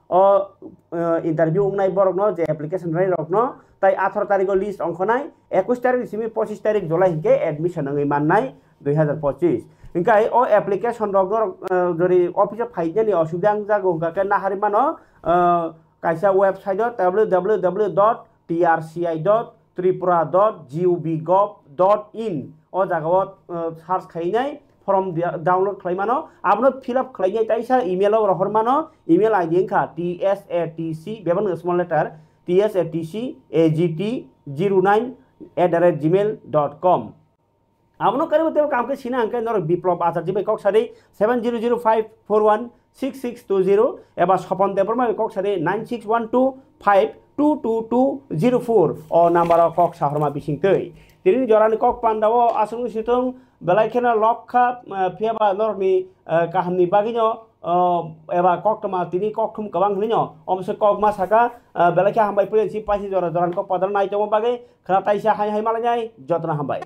o, eh, interview wngnai borok no, je application rwnai rok no, tai atharo tarikh o list ongkhonai, ekush tarikh ni simi pochish tarikh July hinkhe admission wngwi mannai dui hazar pochish. Hinkhe o application rok norok, eh, jori office o phainani osubida wngjago hwnkha khe nahari mano, eh, kaisa website o W W W dot T R C I dot tripura dot G O V gov dot in o jaga o, eh, search khainai form dia-, download khlai mano, abono fill up khlainai taisa email o rohor mano, email I D wngkha T S A T C, bebak no small letter, T S A T C A G T zero nine at the rate gmail dot com. Abono karibo tebo kam khe sina hwnkhe norok Biplab Acharya bai kok sadi seven zero zero five four one six six two zero eba Sopon Debbarma bai kok sadi nine six one two five two two two zero four o number o kok sahorma bisingtwi. Tini jorani kok panda o aswk wngsi thung belai kheno lok kha, eh, phiya ba norokni, eh, kaham ni bagwi no, eh, eba koktwma tini kokthum kwbang hwnwi no omo se kok ma saka, eh, belai khe hambai puila si paisi jora jorani kok panda nai tongma bagwi khna taisa hai hai malainai jotono hambai.